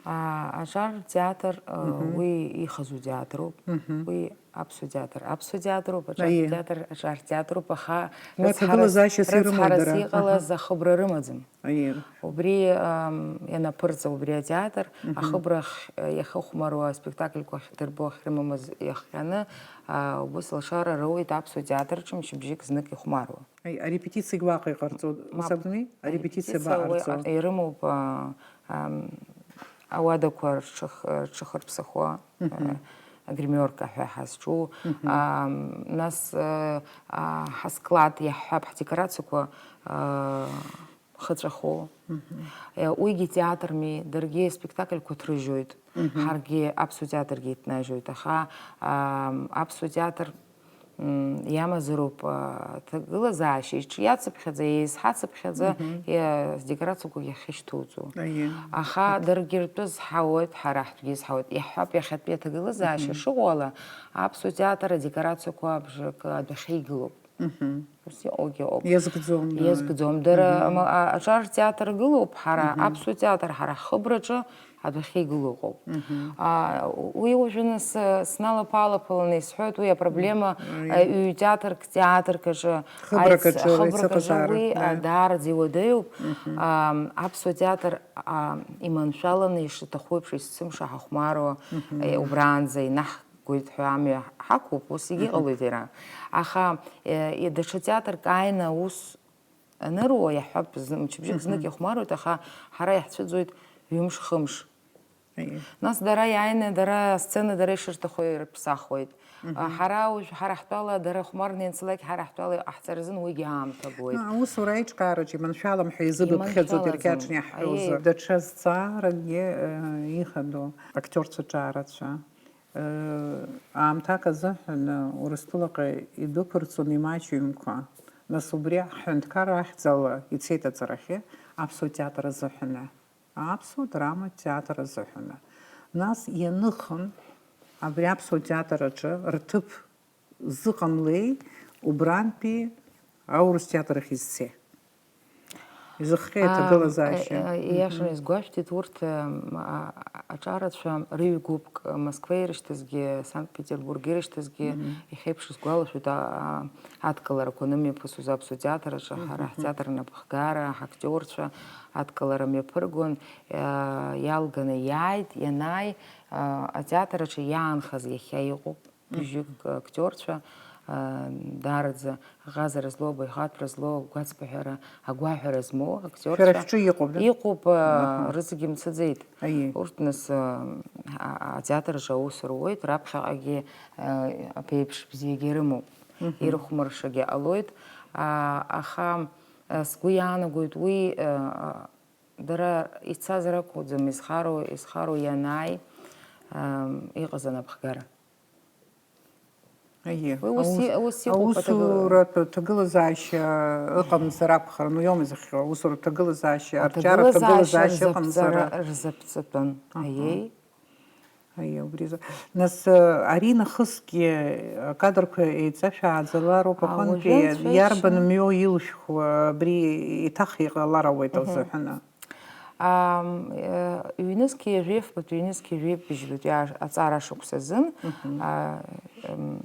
А, аҿар театр, э, Мгм. уи ихазу театруп, Мгм. уи аԥсуа театр, аԥсуа театруп, аҿар Аиеи. театр, аҿар театруп, аха Уи рыцҳарас, аҭагылазаашьас ирымои рыцҳарас дара? иҟалаз Аҳа. ахыбра рымаӡам. Аиеи. Убри, ам, ианаԥырҵа убри атеатр, Мгм. ахыбра ахь, э, иахьыхәмаруа аспектакльқәа ахьдырбо ахьрымамыз иахҟьаны, а, убыс лашара роуеит аԥсуа театр аҿы мчыбжьык знык ихәмаруа. Аи, арепетициагь уаҟа иҟарҵо, Мап. ус акәӡами? Арепетициа Арепетициа абаҟарҵо? уа-, ирымоуп, а, ам, ауадақәа рҽых-, рҽыхырԥсахуа, Мгм. а, агримиорка ҳәа ҳазҿу. Мгм. Ам, нас, а, а, ҳасклад иаҳҳәап, ҳдекорациақәа, а, хыҵәахо. Мгм. Е, уигьы театрми, даргьы аспектакльқәа ҭрыжьоит. Мгм. Ҳаргьы аԥсуа театргьы иҭнажьуеит, аха, ам, аԥсуа театр, м, иамазароуп, а, аҭагылазаашьа иҿ-, иацыԥхьаӡа, иазҳацыԥхьаӡа, Мгм. иа-, адекорациақәа иахьышьҭоуҵо. Аиеи. Аха даргьы ртәы зҳауеит, ҳара ҳтәгьы зҳауеит. Иаҳҳәап, иахьатәи аҭагылазаашьа Мгм. шыҟоу ала, аԥсуа театр адекорациақәа абжак адәахьы игылоуп. Мгм. Ус иҟоугьы ыҟоуп. Иазкӡом, да. Иазкӡом. Дара Мгм. ама-, а-, аҿар театр гылоуп, ҳара Мгм. аԥсуа театр, ҳара ҳхыбраҿы адәахьы игылоу ыҟоуп. Мгм. А, уи уажәы нас, э, сналаԥалаԥаланы исҳәоит, уи апроблема, Мгм. э, ҩ-театрк, театрк аҿы, Хыбрак аиц-, аҿы, хыбрак аҿы аицыҟазаара, уи, да. а, даараӡа иуадаҩуп. Мгм. Ам, аԥсуа театр, а, иманшәаланы ишаҭаху еиԥш есымша ҳахәмаруа, Мгм. э, убраанӡа инаҳ-, гәеит ҳәа амҩа ҳақәуп, ус Мгм. егьыҟалоит иара. Аха, е, е, даҽа театрк ааины аус аныруа, иаҳҳәап, зны, мчыбжьык знык Мгм. ихәмаруеит, аха ҳара иаҳцәыӡуеит ҩымш-хымш. Аиеи. Нас дара иааины, дара асцена дара ишырҭаху ирыԥсахуеит. Мгм. А, ҳара уажә, ҳара ҳтәала, дара хәмарны ианцалак, ҳара ҳтәала иҟаҳҵаразын, уигьы аамҭа гоит. А, аусура аиҿкаараҿы иманшәалам ҳәа изыдуԥхьаӡо Иманшәалаӡам. Дырқьаҿны иаҳҳәозар. Аиеи. Даҽа зҵааракгьы, э, ихадоу актиорцәа ҿаарацәа. Аамҭак азыҳәан Урыстәылаҟа идәықәырҵон имаҷҩымқәа. Нас убри аҳәынҭқарра ахьӡала ицеит аҵарахьы аԥсуа театр азыҳәаны, аԥсуа драма театр азыҳәаны. Нас ианыхын абри аԥсуа театр аҿы рҭыԥ зыҟамлеи убрантәи аурыс театр ахь изцеи? Изыхҟьеит аҭагылазаашьа. Иашаны исгәашәҭеит урҭ аҿарацәа рыҩ-гәыԥк Москва ирышьҭызгьы, Санкт-Петербург ирышьҭызгьы, иахьеиԥш исгәалашәоит, адкыларақәа анымҩаԥысуаз аԥсуа театр аҿы ҳара ҳтеатр напхгара, ҳактиорцәа адкылара мҩаԥыргон, иалганы иааит, ианааи, атеатр аҿы иаанхаз иахьа иҟоуп. Бжьык актиорцәа даараӡа аҟазара злоу, абаҩхатәра злоу, агәаҵбаҳәара, агәаҳәара змоу актиорцәа. Шәара шәҿы иҟоуп, да? Иҟоуп, рызегьы мцаӡеит. Аиеи. Урҭ нас атеатр аҿы аус руеит, раԥхьаҟагьы аԥеиԥш бзиагьы рымоуп. Ирыхәмаршагьы ҟалоит, аха сгәы иаанагоит уи дара ицазар акәӡам, изхароу, изхароу ианааи, иҟаз анапхгара. Аиеи, Уи ус аус-, и-, ус иҟоуп аҭагыла-, аусуратә ҭагылазаашьа ыҟамзар акәхарын, уи аума изыхҟьо, аусуратә ҭагылазаашьа, арҿиаратә аҭагылазаашьа ыҟамзар. Аҭагылазаашьа рзаԥҵатәын. Аҳа. Аиеи. Аиеи, убри азы. Нас, э, ари нахысгьы акадрқәа еиҵашәааӡалароуп А, аҟынтәи, уажәы анцәа иарбан иџьшьаны. Мҩоу илшәху, абри еиҭах иҟалар ауеит Мгм. лзыҳәаны. Ам, э, ҩнызқьи жәафбатә, ҩнызқьи жәеибжьбатәи аш-, аҵара шықәс азын, Мгм. а, м,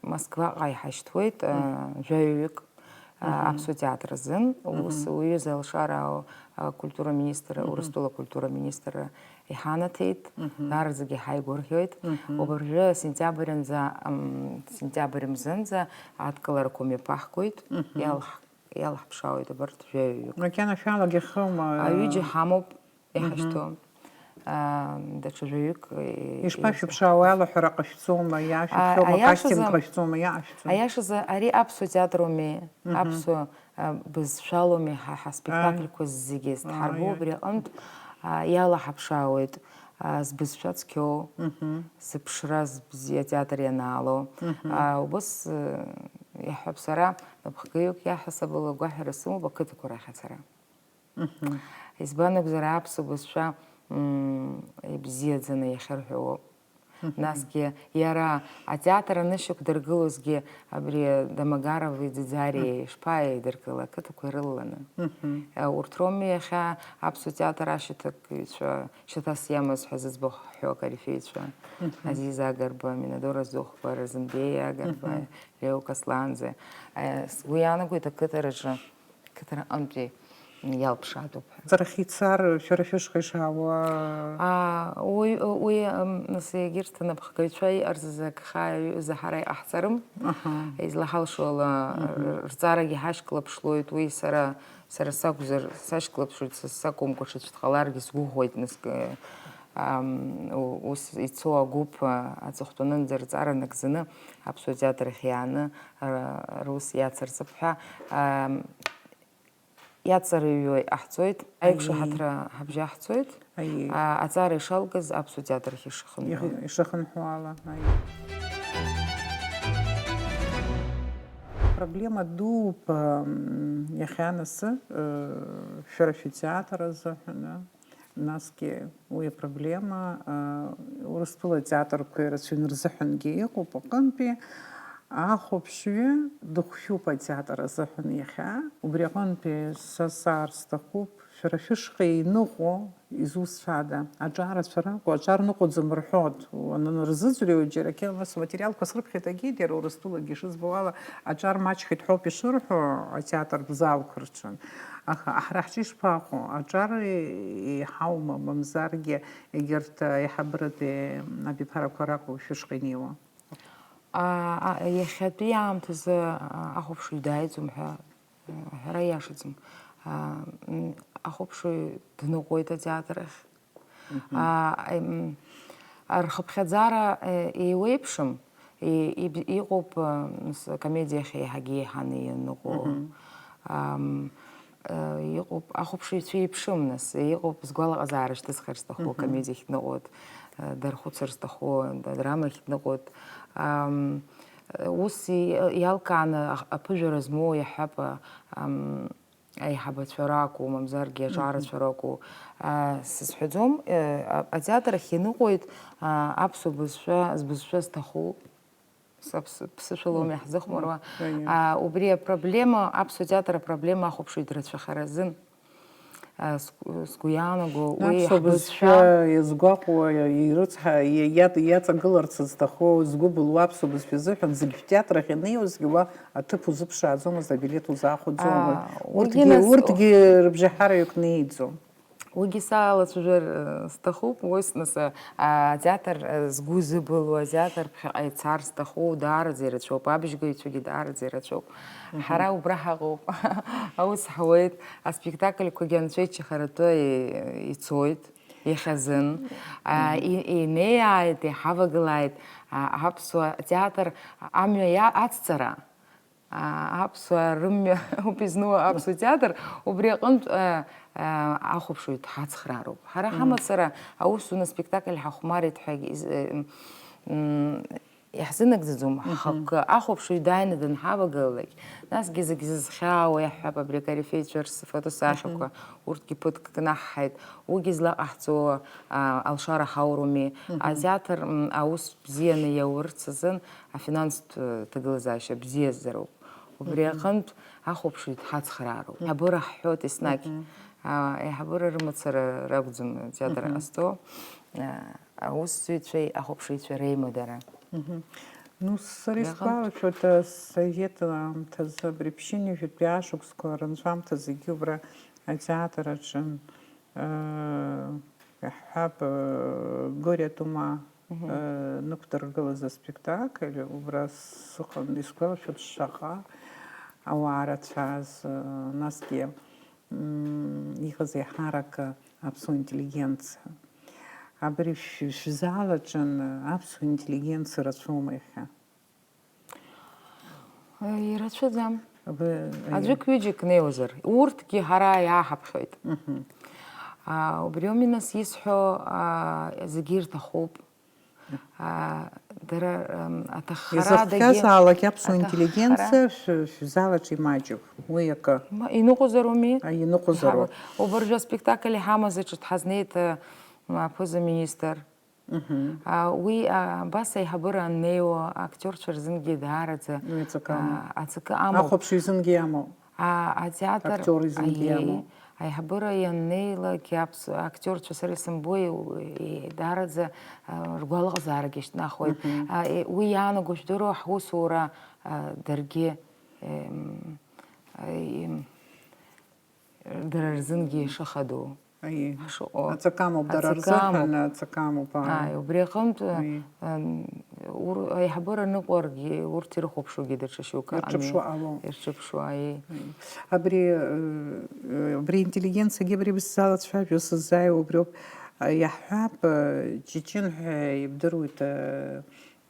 Москваҟа иҳашьҭуеит, а, Мгм. жәаҩаҩык, а, Мгм. аԥсуа театр азын. Ус Мгм. уҩыза алшара, а, акультура министр, Мгм. Урыстәыла акультура министр иҳанаҭеит. Мгм. Даараӡагьы ҳаигәырӷьоит. Мгм. Убыржәы сентиабр анӡа, ам, сентиабр мзанӡа адкыларақәа мҩаԥаҳгоит. Мгм. Иалҳ-, Иалҳԥшаауеит абарҭ жәаҩаҩык. Макьана шәалагахьоума? Аҩыџьа ҳамоуп Мгм. иҳашьҭоу. Аа, даҽа жәаҩык, е, Ишԥашәыԥшаауеи, алаҳәара ҟашәҵома, Аа, иаашәыԥхьоума, аиашазы, кастинг ҟашәҵома, иаашәҵома? Аиашазы, ари аԥсуа театр ауми, Мгм. аԥсуа, а, бызшәалоуми, ҳа, ҳаспектакльқәа Ааи. зегьы зҭҳарбо Ааи, ааи. убри аҟынтә, а, иалаҳаԥшаауеит, а, збызшәа цқьоу, Мгм. зыԥшра збзиа атеатр ианаало. Мгм. А, убыс, э, иаҳҳәап, сара напхгаҩык иаҳасабала агәаҳәара сымоуп ақыҭақәа рахь ацара. Мгм. Избан акәзар, аԥсуа бызшәа, м, ибзиаӡаны иахьырҳәауа. Мгм. Насгьы иара атеатр анышьақәдыргылозгьы абри Домогарови Ӡиӡариеи Мгм. ишԥааидыркылеи ақыҭақәа ирылаланы. Мгм. Э, урҭ роуми иахьа аԥсуа театр ашьаҭакҩцәа шьаҭас иамаз ҳәа зыӡбахә ҳҳәо акорифеицәа. Мгм. Азиз Агарба, Минадора Зыхәба, Разымбеи Агарба, Мгм. Лео Касланӡе. Э, сгәы иаанагоит ақыҭараҿы Қыҭараҟынтәи иалԥшаатәуп ҳәа. Ҵарахь ицар, шәара шәышҟа ишаауа? Аа, уи, уи, м, нас, егьырҭ анапхгаҩцәа иҟарҵаз агха аҩыза ҳара иҟаҳҵарым. Аҳа. Излаҳалшо ала, Мгм. рҵарагьы ҳашьклаԥшлоит, уи сара, сара сакәзар, сашьклаԥшуеит, са сакәымкәа ҽаӡә дҟаларгьы сгәыӷуеит, нас, ам, у-, ус ицо агәыԥ, а, аҵыхәтәанынӡа рҵара нагӡаны, аԥсуа театр ахь иааны, р-, рус иацырҵап ҳәа, ам, Иаҵарыҩуа иҟаҳҵоит, аиқәшаҳаҭра ҳабжьаҳҵоит, Аиеи. а, аҵара ишалгаз аԥсуа театр ахь ишахынҳәуа. Иахьа-, ишахынҳәуа ала, аиеи. Проблема дууп, м, иахьа анасы, ы, шәара шәтеатр азыҳәан, насгьы Уи апроблема, а, Урыстәыла атеатрқәа ирацәаҩны рзыҳәангьы иҟоуп. Аҟынтәи ахәаԥшҩы дыхәшәуп атеатр азыҳәан иахьа. Убри аҟынтәи са саар сҭахуп, шәара шәышҟа иныҟәо, изусҭцәада, аҿарацәа ракәу, аҿар ныҟәаӡам рҳәоит. Уанынрызыӡырҩуа, џьара ақьала нас аматериалқәа срыԥхьеит, егьит, иара Урыстәылагьы ишызбо ала, аҿар маҷхеит ҳәоуп ишырҳәо, атеатр залқәа рҿы. Аха ҳара ҳҿы ишԥаҟоу, аҿар еиҳаума, мамзаргьы егьырҭ аиҳабыратәи абиԥарақәа ракәу шәышҟа инеиуа? А, а, иахьатәи аамҭазы, а, ахәаԥшыҩ дааиӡом ҳәа, а, аҳәара иашаӡам. А, м, ахәаԥшыҩ дныҟәоит атеатр ахь. Мгм. А, м, рхыԥхьаӡара, э, еиуеиԥшым, и-, иб-, иҟоуп, э, мс-, акомедиахь еиҳагьы еиҳаны ианыҟоу. Мгм. Ам, э, иҟоуп, ахәаԥшыҩцәа еиԥшым, нас, иҟоуп згәалаҟазаара шьҭысхыр зҭаху, Мгм. акомедиахь дныҟәоит, э, дархәыцыр зҭаху, драмахь дныҟәоит. Ам, э, ус и-, иалкааны ах-, аԥыжәара змоу иаҳҳәап, а, ам, аиҳабацәа ракәу, мамзаргьы Мгм. аҿарацәа ракәу, а, сызҳәаӡом, э, а-, атеатр ахь иныҟәоит, а, аԥсуа бызшәа, збызшәа зҭаху, саԥс-, ԥсышәала ауми Мгм. ҳзыхәмаруа. Мгм. А, убри апроблема, аԥсуа театр апроблема ахәаԥшыҩ драцәахаразын. Сгәы иаанаго, уи аԥсуа бызшәа иазгәаҟуа, ирыцҳа-, иа-, иаҵагыларц зҭаху, згәы былуа аԥсуа бызшәа азыҳәан зегь шәтеатр ахь инеиуазгьы уа аҭыԥ узыԥшааӡомызт, абилеҭ узаахәаӡомызт. Урҭгьы, урҭгьы рыбжьаҳараҩык неиӡом. Уигьы саалацәажәар, э, сҭахуп, ус, нас, а, атеатр, э, згәы зыбылуа, атеатр ԥхьаҟа ицар сҭаху даараӡа ирацәоуп, абжьгаҩцәагьы даараӡа ирацәоуп. Ҳара убра ҳаҟоуп, аус ҳуеит, аспектакльқәагьы анцәа иччахаратәы и-, ицоит, иахьазын. А, и-, инеиааит, иҳавагылааит, а, аԥсуа театр амҩа иа-, ацҵара. А, аԥсуаа рымҩа ауп изну аԥсуа театр, убри аҟынтә, а, а, ахәаԥшыҩ дҳацхраароуп. Ҳара ҳамацара аусзуҩны аспектакль ҳахәмарит ҳәа из-, м, м, иаҳзынагӡаӡом, ҳхықәкы ахәаԥшыҩ дааины данҳавагылалак, насгьы зегь зызхьаауа иаҳҳәап, абри акорифеицәа рфотосахьақәа, урҭгьы ԥыҭк кнаҳҳаит, уигьы злаҟаҳҵо, а, алшара ҳауроуми, атеатр, м, аус бзианы иаурц азын афинанстә, э, ҭагылазаашьа бзиазароуп. Убри аҟынтә ахәаԥшыҩ дҳацхраароуп. Аиҳабыра ҳҳәоит еснагь. А, аиҳабыра рымацара ракәӡам атеатр ҟазҵо. А, аусзуҩцәеи ахәаԥшыҩцәа реимадара. Ну, сара исгәалашәоит, асовет аамҭазы, абри ԥшьынҩажәатәи ашықәсқәа ранҵәамҭа зегьы убра атеатр аҿын. Э, иаҳҳәап, э, Горе от ума, э, нықәдыргылаз аспектакль, убра сыҟан, исгәалашәоит шаҟа ауаа рацәаз, э, насгьы, м, иҟаз еиҳарак аԥсуа интеллигенциа. Абри шә-, шәзал аҿын аԥсуа интеллигенциа рацәоума иахьа? Ирацәаӡам. Аӡәык-ҩыџьак неиуазар, урҭгьы ҳара иааҳаԥхьоит. А, убриоуми нас исҳәо, а, зегьы ирҭахуп. А, дара, ам, аҭаххара дагьы-, изыхҟьазаалак аԥсуа аҭаххара интеллигенциа шә-, шәзал аҿы имаҷуп. Уи акы. Ма, иныҟәозароуми? А, иныҟәозароуп. Иҳауа-, убыржәы аспектакль иҳамаз аҿы дҳазнеит, а, аԥыза-министр. Мгм. А, уи, а, абас аиҳабыра аннеиуа актиорцәа рзынгьы даараӡа, уи аҵакы амоуп. А, аҵакы амоуп. Ахәаԥшҩы изынгьы иамоуп. А, атеатр, актиор изынгьы, аиеи, иамоуп. Аиҳабыра ианнеилак, аԥс-, актиорцәа сара исымбои, уи, даараӡа, а, ргәалаҟазаарагьы шьҭнахуеит. Мгм. А, е, уи иаанаго жәдыруа ҳусура, а, даргьы, ем, а, им, дара рзынгьы ишыхадоу. Аиеи. Ҳшыҟоу. Аҵакы амоуп, дара рзыҳәан аҵакы амоуп, аа. Ааи, убри аҟынтә, аиеи, ан-, ур-, аиҳабыра ныҟәаргьы, урҭ ирыхәаԥшуагьы даҽа шьоукы ами. Ирҿыԥшуа ҟалом. Ирҿыԥшуа, аиеи. Аиеи. Абри, э, э, абри интеллигенциагьы абри быззалацәажәо сыззааиуа убриоуп. А, иаҳҳәап, э, Ҷыҷын ҳәа ибдыруеит, э,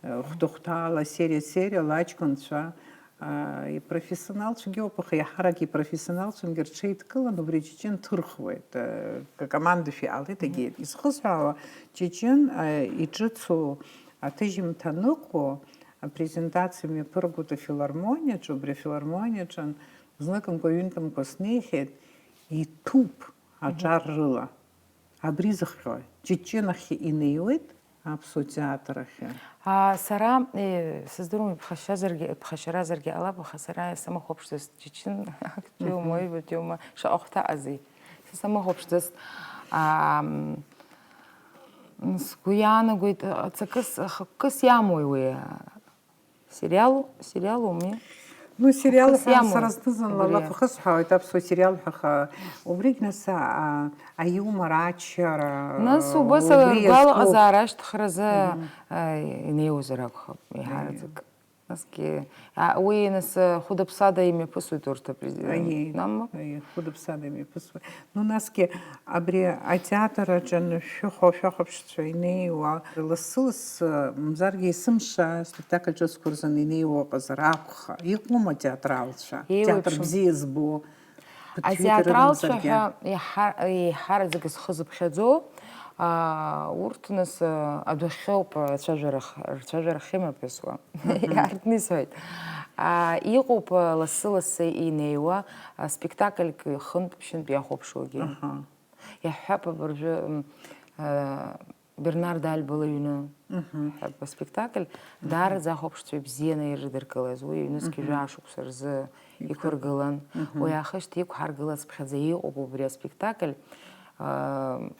хәҭа-хәҭала, сериа-сериала аҷкәынцәа, аа, ипрофессионалцәагьоуп, аха иаҳарак ипрофессионалцәагьы рҽеидкылан, убри Ҷыҷын ҭырхуеит, э, командашәа иҟалеит, егьи. Изхысҳәаауа, Ҷыҷын, э, иҿыцу аҭыжьымҭа аныҟоу, апрезентациа мҩаԥыргоит афилармониаҿы, убри афилармониаҿы знык-мкәа, ҩынтә-мкәа снеихьеит, иҭәуп аҿар рыла. Абри зыхҟьои? Ҷыҷын ахь инеиуеит аԥсуа театр ахьы. А, сара, э, сыздыруам, иԥхашьазаргьы, иԥхашьаразаргьы ҟалап, аха сара самыхәаԥшӡацт Ҷыҷын актиоума, аибатәиоума, шаҟа хәҭаҟазеи. Са самыхәаԥшӡацт, ам, сгәы иаанагоит, ҵакыс, хықәкыс иамои уи? Сериал, сериалуми? Ну, сериал ҳәа сара зны-зынла лаф ахысҳәаауеит, аԥсуа сериал ҳәа, аха убригь нас, а, аиумор аччара, нас убас убри ргәалаҟазаара ашьҭыхразы, а, инеиуазар акәхап, еиҳараӡак. Насгьы, а, уи нас, а, хәыда-ԥсада имҩаԥысуеит урҭ апрезидент. Аиеи, аиеи, хәыда-ԥсада имҩаԥысуеит. Ну, насгьы абри атеатр аҿы анышәшәыхәа, ашәахәаԥшцәа инеиуа, лассы-лассы, мамзаргьы есымша спектакль ҿыцқәа рзын инеиуа ыҟазар акәха, иҟоума атеатралцәа? Еиуеиԥшым. Театр бзиа збо, ԥыҭҩык ирымамзаргьы. Атеатралцәа ҳәа еиҳа-, еиҳараӡак зхы зыԥхьаӡо, аа, урҭ нас, аа, адәахьоуп, рцәажәара х-, рцәажәара ахьымҩаԥысуа. Мгм. Иаартны исҳәоит. Аа, иҟоуп, лассы-лассы инеиуа, а, спектакльк хынтә-ԥшьынтә иахәаԥшуагьы. Аҳа. Иаҳҳәап, абыржәы, м, а, Бернард Альба лыҩны ҳәа аспектакль, даараӡа ахәаԥшцәа ибзианы ирыдыркылаз, уи ҩнызқь жәаа шықәса рзы иқәыргылан. Уи аахышьҭа иқәҳаргылацыԥхьаӡа иҟоуп убри аспектакль, аа,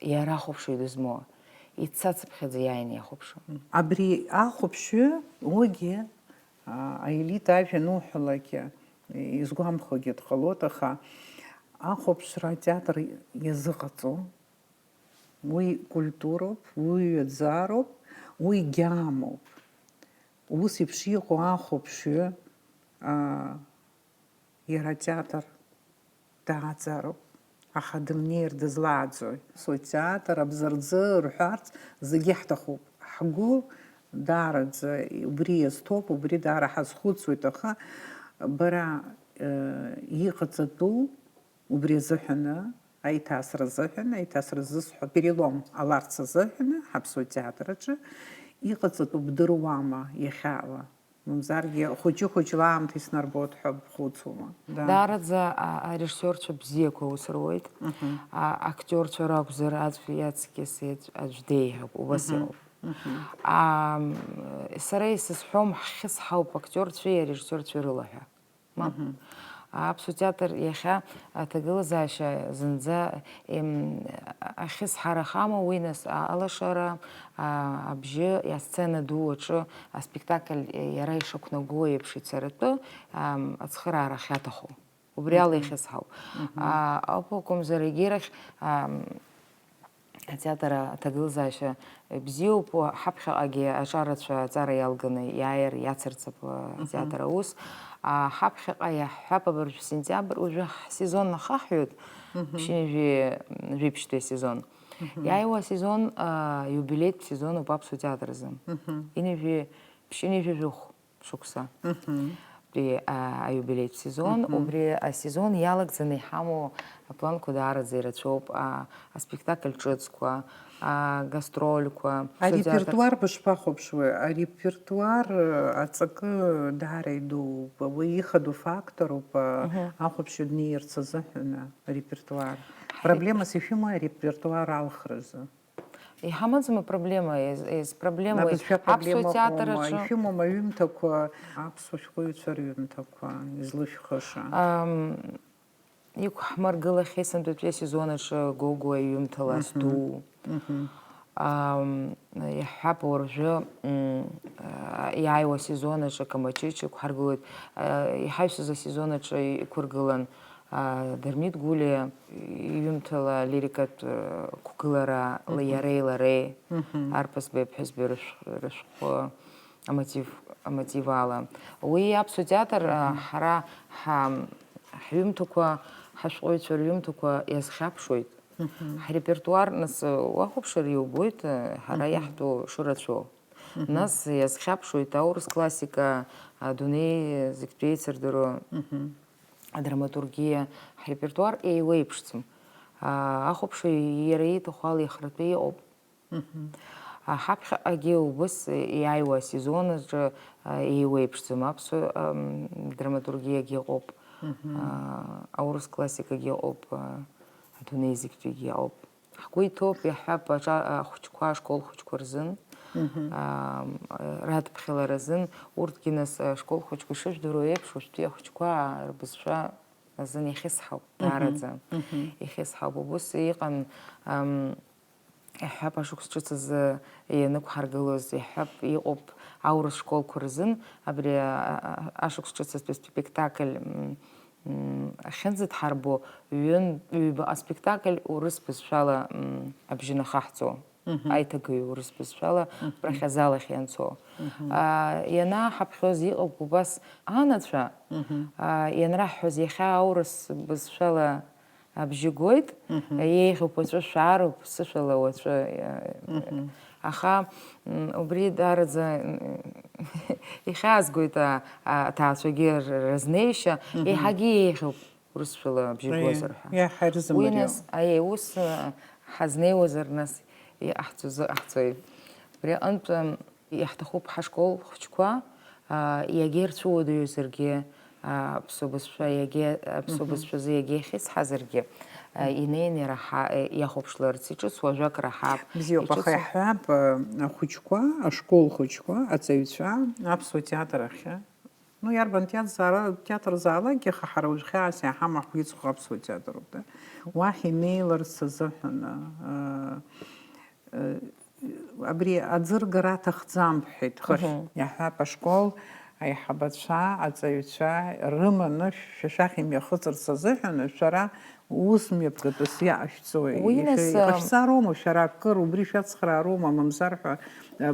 иара ахәаԥшыҩ дызмоу, ицацыԥхьаӡа иааины иахәаԥшуа. Абри ахәаԥшҩы уигьы, аа, аелита ажәа ануҳәалакгьы, изгәамԥхогьы дҟалоит, аха ахәаԥшра атеатр иазыҟаҵом. Уи культуроуп, уи ҩаӡароуп, уи гьамоуп. Ус еиԥш иҟоу ахәаԥшҩы, аа, иара атеатр дааӡароуп, аха дымнеир дызлааӡои? Ус атеатр абзарӡы рҳәарц зегьы ҳҭахуп. Ҳгәы даараӡа убри иазҭоуп, убри даара ҳазхәыцуеит, аха бара, э, иҟаҵатәу убри азыҳәаны, аиҭасра азыҳәаны, аиҭасра зысҳәо, перелом ҟаларц азыҳәаны, ҳаԥсуа театр аҿы иҟаҵатәу бдыруама иахьала? Мамзаргьы хәыҷы-хәыҷла аамҭа иснарбоит ҳәа бхәыцуама? Да. Даараӡа, а, арежиссиорцәа бзиақәа аус руеит. Мгм. А, актиорцәа ракәзар, аӡә иаҵкьыс аӡә, аӡә деиӷьуп, убас Мгм. иҟоуп. Мгм. А, м, сара исызҳәом, ҳхьысҳауп актиорцәеи арежиссиорцәеи рыла ҳәа. Мап. Мгм. Аԥсуа театр иахьа аҭагылазаашьа зынӡа, ем, ахьысҳарахама, уи нас а-, алашара, а, абжьы асцена ду аҿы аспектакль иара ишақәнаго еиԥш ицаратәы, ам, ацхыраара ахьаҭаху. Убри ала Мгм. иахьысҳау. Мгм. А, акәымзар, егьирахь, ам, атеатр аҭагылазаашьа бзиоуп, ҳаԥхьаҟагьы аҿарацәа аҵара иалганы иааир иацырҵап, Мгм. атеатр аус. А, ҳаԥхьаҟа иаҳҳәап, абыржә сентиабр, уажәы ҳсезон ахаҳҩоит, Мгм. ԥшьынҩажәи жәиԥшьтәи асезон. Мгм. Иааиуа асезон, а, иубилеитә сезонуп аԥсуа театр азы. Мгм. Ҩынҩажәи, ԥшьынҩажәи жәохә шықәса. Мгм. Убри, а, аиубилеитә сезон, Мгм. убри асезон иалагӡаны иҳамоу апланқәа даараӡа ирацәоуп, а, аспектакль ҿыцқәа, агастрольқәа. Аԥсуа театр Арепертуар бышԥахәаԥшуеи? Арепертуар, э, аҵакы даара идууп. Уи ихадоу факторуп, э, Мгм. ахәаԥшҩы днеирц азыҳәан, э, арепертуар. Ҳаи- Проблемас ишәымои арепертуар алхразы? Иҳамаӡам апроблема, ез-, ез-, проблемои. Абызшәа аԥсуа проблема театр ыҟоума? Аҿы Ишәымоума аҩымҭақәа, аԥсуа шәҟәыҩҩцәа рҩымҭақәа излышәхыша? Ам, иқәҳмыргылахьеит сынтәатәи асезон аҿы Гогәуа иҩымҭа Лас Мгм. ду. Мгм. Ам, иаҳҳәап, уажәы, м, а, иааиуа асезон аҿы Камачыч иқәҳаргылоит. А, иҳаҩсыз асезон аҿы иқәыргылан, а, Дырмит Гәлиа иҩымҭала лирикатә, э, қәгылара Мгм. иареи лареи, Мгм. арԥызбеи аԥҳәызбеи рышә-, рышәҟәы амотив, амотив ала. Уи аԥсуа театр, а, Мгм. ҳара ҳа-, ҳҩымҭақәа, ҳашәҟәыҩҩцәа рҩымҭақәа иазхьаԥшуеит. Мгм. Ҳрепертуар, нас, уахәаԥшыр иубоит, э, ҳара Мгм. иаҳтәу шырацәоу. Мгм. Нас иазхьаԥшуеит аурыс классика, адунеи зегьтәи еицырдыруа Мгм. адраматургиа, ҳрепертуар еиуеиԥшӡам. А, ахәаԥшыҩ иара ииҭаху ала ихратәы иҟоуп. Мгм. А, ҳаԥхьаҟагьы убыс иааиуа асезон аҿы, а, еиуеиԥшӡам. Аԥсуа, ам, драматургиагьы ыҟоуп, Мгм. а, аурыс классикагьы ыҟоуп, а, адунеи зегьтәигьы ыҟоуп. Ҳгәы иҭоуп, иаҳҳәап, аҿа-, ахәыҷқәа, ашкол хәыҷқәа рзын, Мгм. аа, радԥхьаларазын, урҭгьы нас, ашкол хәыҷқәа ишыжәдыруа еиԥш, уажәтәи ахәыҷқәа рбызшәа азын иахьысҳауп, Мгм. даараӡа. Мгм. Иахьысҳауп. Убыс иҟан, ам, иаҳҳәап, ашықәс ҿыц азы ианықәҳаргылоз, иаҳҳәап, иҟоуп аурыс школқәа рзын, абри, а, а, ашықәс ҿыц азтәи спектакль, м, М, ахьынӡадҳарбо, ҩын, ҩбаҟа спектакль урыс бызшәала, м, абжьы нахаҳҵо, Мгм. аиҭагаҩ урыс бызшәала Мгм. убрахь азал ахь ианцо. Мгм. А, ианааҳаԥхьоз иҟоуп убас анацәа, Мгм. а, ианраҳҳәоз, иахьа аурыс бызшәала абжьы гоит, Мгм. еиӷьуп, уаҵәы шәаароуп, сышәала уаҵәы, а, Мгм. Аха, м, убри даараӡа, м, ихьаазгоит, а, а, аҭаацәагьы р-, рызнеишьа, Мгм. еиҳагьы еиӷьуп урысшәала абжьы Аиеи, гозар ҳәа. Иаҳа ирзымариоу. Уи нас, аиеи, ус, а, ҳазнеиуазар нас иҟаҳҵо зыҟаҳҵои? Убри аҟынтә, м, иаҳҭахуп ҳашкол хәыҷқәа, а, иагьа ирцәыуадаҩызаргьы, а, аԥсуа бызшәа иагьа, аԥсуа Мгм. бызшәазы иагьа иахьысҳазаргьы, Инеины ираҳа-, иахәаԥшларц иҿыцу ажәак раҳап. Бзиоуп, аха иҿыцу- иаҳҳәап, ахәыҷқәа, ашкол хәыҷқәа, аҵаҩцәа аԥсуа театр ахь, ну, иарбан театр заала-, театр заалакгьы, аха ҳара уажә хьаас иаҳамоу ҳгәы иҵхо аԥсуа театр ауп, да? Уахь инеиларц азыҳәан, абри аӡыргара аҭахӡам, бҳәеит, хыхь. Иаҳҳәап, ашкол аиҳабацәа, аҵаҩцәа рыманы шәа шәахь имҩахыҵырц азыҳәан, шәара ус мҩаԥгатәыс иаашәҵои? Уи нас, Иҟашәҵароума шәара акыр, убри шәацхраароума, мамзар ҳәа,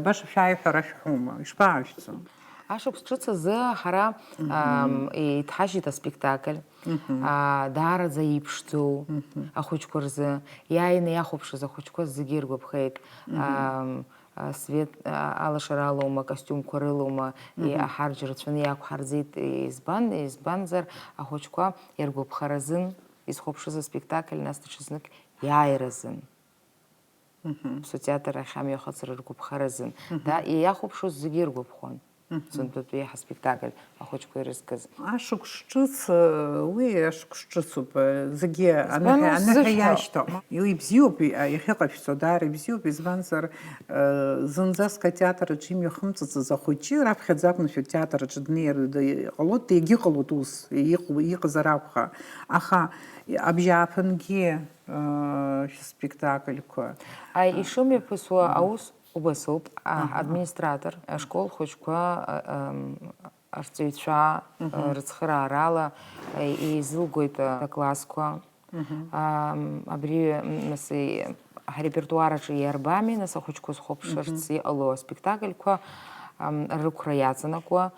баша шәааи ҳәа ара шәҳәома? Ишԥаашәҵо? Ашықәс ҿыц азы ҳара, ам, еиҭҳажьит аспектакль. Аа, даараӡа иԥшӡоу ахәыҷқәа рзы, иааины иахәаԥшыз ахәыҷқәа зегьы иргәаԥхеит. Ам, а, свет, а, алашара алоума, акостиумқәа рылоума, и-, аҳарџь рацәаны иақәҳарӡит. Избан, избанзар, ахәыҷқәа иргәаԥхаразын, изхәаԥшыз аспектакль, нас даҽазнык иааиразын. Аԥсуа театр ахь амҩахыҵра ргәаԥхаразын. Да, иахәаԥшуаз зегьы иргәаԥхон. Сынтәатәи ҳаспектакль ахәыҷқәа ирызкыз. Ашықәс ҿыц, уи ашықәс ҿыцуп, зегьы Избан аныҳәа, ус аныҳәа зыхьуа? Иашьҭоуп. Уи ибзиоуп, иахьыҟашәҵо даара ибзиоуп, избанзар, зынӡаск атеатр аҿы имҩахымҵыцыз ахәыҷы раԥхьаӡа акәны шәа атеатр аҿы днеир д-, ҟалоит, егьыҟалоит ус, иҟ-, иҟазар акәха. Аха абжьааԥынгьы шәыспектакльқәа. Ишымҩаԥысуа аус убасоуп, администратор, ашкол хәыҷқәа, арҵаҩцәа рыцхыраарала еизылгоит аклассқәа. Абри, нас, ҳарепертуар аҿы иарбами, нас, ахәыҷқәа зхәаԥшырц иҟало аспектакльқәа рықәра иаҵанакуа.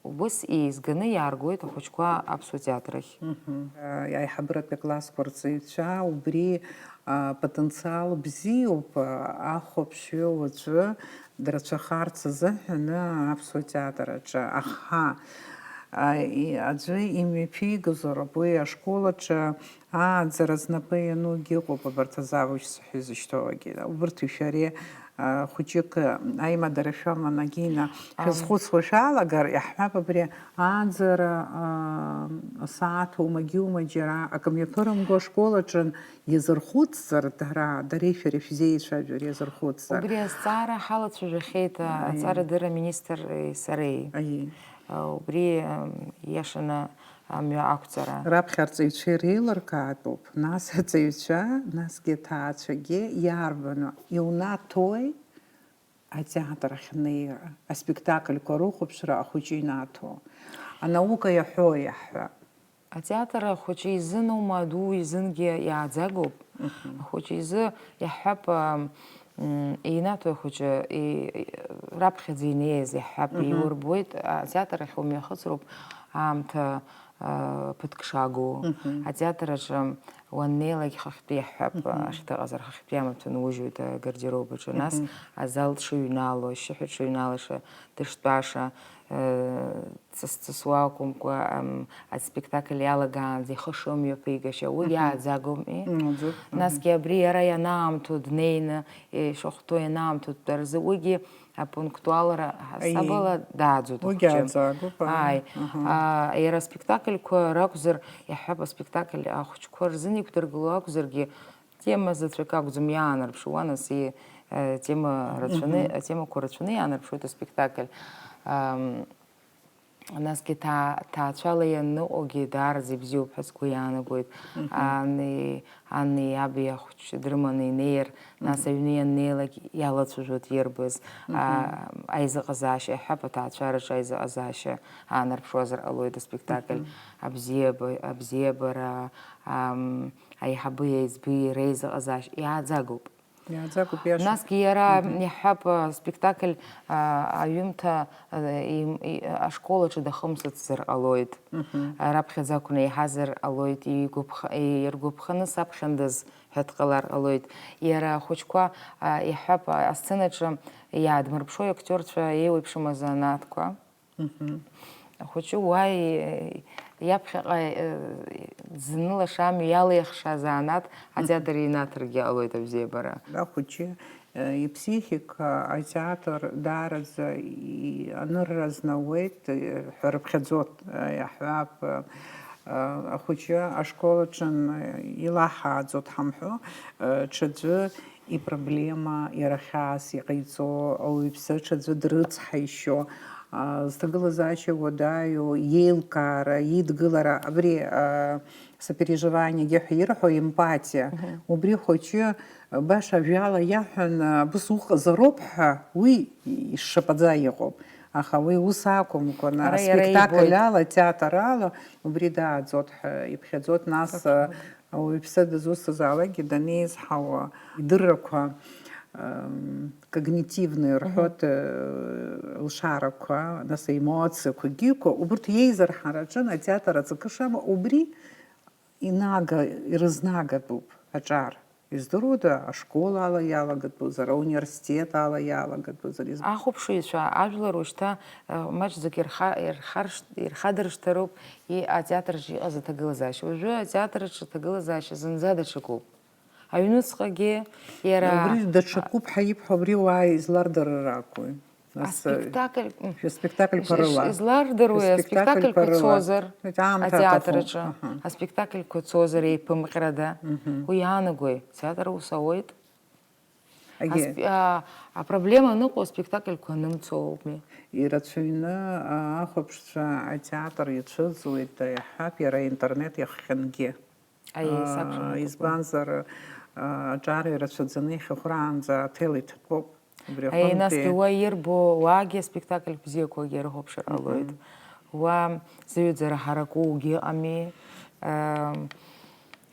Убыс еизганы иааргоит ахәыҷқәа аԥсуа театр ахь. Аиҳабыратәи аклассқәа рҵаҩцәа убри апотенциал бзиоуп, ахәаԥшҩы уаҵәы драцәахарц азыҳәаны аԥсуа театр аҿы. Аха аӡәы имҩаԥигозароуп уи ашкол аҿы. Ааӡара знапы ианугьы ыҟоуп, абарҭ азавуч сҳәа изышьҭоугьы. Убырҭи шәареи, а, хәыҷык, а, аимадара шәаман, Агина, шәазхәыцуа шәалагар, иаҳҳәап, абри ааӡара, а, асааҭ умагьы-ума џьара акы мҩаԥырымго ашкол аҿы иазырхәыцзар, дара, дареи шәареи шәзеицәажәар иазырхәыцзар. Убри азҵаара ҳалацәажәахьеит, а, Аиеи. Аҵарадырра аминистри сареи. Аиеи. А, убри, ам, иашаны амҩа ақәҵара. Раԥхьа арҵаҩцәа иреилыркаатәуп, нас аҵаҩцәа, насгьы аҭаацәагьы иарбану, иунаҭои атеатр ахь анеира, аспектакльқәа рыхәаԥшра ахәыҷы инаҭо? Анаука иаҳәо иаҳҳәап. Атеатр ахәыҷы изыноума, аду изынгьы иааӡагоуп. Ахәыҷы изы иаҳҳәап, ам, М, инаҭо ахәыҷы, и-, и-, раԥхьаӡа инеиз иаҳҳәап, иурбоит, атеатр ахь умҩахыҵроуп, аамҭа, а, ԥыҭк шагу. Атеатр аҿы уаннеилак хыхьтәи иаҳҳәап, ахьҭа ыҟазар хыхьтәи амаҭәа нужьуеит агардероб аҿы, нас азал дшыҩнало, ашьшьыҳәа дшыҩналаша, дыштәаша, э, ҵыс-ҵысуа акәымкәа, ам, аспектакль иалагаанӡа ихы шымҩаԥигашьа, уи иааӡагоуми? Иааӡоуп, аҳ. Насгьы абри иара ианаамҭоу днеины, ишахәҭоу ианаамҭоу дтәаразы, уигьы апунктуалра ҳасабала Аиеи. Дааӡоит Уигьы ахәыҷы. Ааӡагоуп, аиеи. Ааи. Аҳа. А, иара аспектакльқәа ракәзар, иаҳҳәап, аспектакль ахәыҷқәа рзын иқәдыргыло акәзаргьы, тема заҵәык акәӡам иаанарԥшуа, нас и-, э, тема рацәаны, Мгм. Атемақәа рацәаны иаанарԥшуеит аспектакль. Ам, Насгьы ҭаа-, ҭаацәала ианыҟоугьы даараӡа ибзиоуп ҳәа сгәы иаанагоит. Ани, ани аби ахәҷы дрыманы инеир, нас аҩны ианнеилак иалацәажәоит ирбаз, а, аизыҟазаашьа, иаҳҳәап, аҭаацәараҿы аизыҟазаашьа аанарԥшуазар ҟалоит аспектакль абзиаба-, абзиабара, ам, аиҳаби аиҵби реизыҟазаашьа иааӡагоуп. Иааӡагоуп, иашоуп. Насгьы иара, Мгм. Иаҳҳәап, а, спектакль, а, аҩымҭа, а, им-, и-, ашкол аҿы дахымсыцзар ҟалоит. Мгм. А, раԥхьаӡа акәны иаҳазар ҟалоит, игәаԥх-, и-, иргәаԥханы саԥхьандаз ҳәа дҟалар ҟалоит. Иара ахәыҷқәа, а, иаҳҳәап, а, асценаҿы иаадмырԥшуа иактиорцәа еиуеиԥшым азанааҭқәа. Мгм. Ахәыҷы уа и-, иаԥхьаҟа, э, дзынылаша амҩа иалеихша азанааҭ атеатр инаҭаргьы ҟалоит абзиабара. Ахәыҷы, э, иԥсихика атеатр даараӡа и-, анырра азнауеит, э, ҳәа рыԥхьаӡоит, э, иаҳҳәап, э, Ахәыҷы ашкол аҿы илаҳааӡо дҳамҳәо, ҽаӡәы ипроблема, иара хьаас иҟаиҵо ауаҩԥсы ҽаӡәы дрыцҳаишьо, зҭагылазаашьа уадаҩу, иеилкаара, идгылара, абри сопереживаниагьы ҳәа ирҳәо, эмпатиа, убри хәыҷы баша ажәала иаҳәан, абыс уҟазароуп ҳәа, уи ишшапаӡа иҟоуп. Аха уи ус акәымкәа, ара иара аспектакль ибоит. Ала, атеатр ала, убри дааӡот ҳәа иԥхьаӡот, нас, Саҭ-, ауаҩԥсы дызусҭазаалакгьы данеизҳауа, идыррақәа, ам, когнитивные рҳәоит, э, лшарақәа, нас аемоциақәагьы, убырҭ иеизырҳараҿы атеатр аҵакы шама, убри инага, ирызнагатәуп аҿар. Издыруада, ашкол ала иалагатәузар, ауниверситет ала иалагатәузар, из- Ахәаԥшыҩцәа ажәлар ушьҭа, э, маҷӡак ирха-, ирхаршҭ-, ирхадыршҭыроуп, и-, атеатрҿы иҟаз аҭагылазаашьа. Уажәы атеатрҿы аҭагылазаашьа зынӡа даҽакуп. Аҩныҵҟагьы иара Убри даҽакуп ҳәа ибҳәо, абри уаа излардырыр акәу? Нас, аспектакль, м, шәа спектакльқәа иш-, иш-, рыла. Излардыруеи, Шәа спектакльқәа аспектакльқәа рыла. цозар, Ҳәа аамҭа атеатр аҭахуп. Аҿы, Аҳа. Аспектакльқәа цозар еиԥымҟьарада? Мгм. Уи иаанаго, атеатр аус ауеит. Егьи. Асп-, а, апроблема аныҟоу аспектакльқәа анымцо ауми. Ирацәаҩны, а, ахәаԥшцәа атеатр иацәыӡуеит, иаҳҳәап, иара аинтернет иахҟьангьы. Аиеи, Аа, сақәшәоит. Избанзар, аа, аҿар ирацәаӡаны ихьыхәраанӡа аҭел иҭатәоуп. Убри Аиеи, насгьы аҟынтәи уа ирбо уаагьы аспектакль бзиақәагьы рыхәаԥшыр Мгм. ҟалоит. Уа зыҩаӡара ҳараку угьы ыҟами. Ам,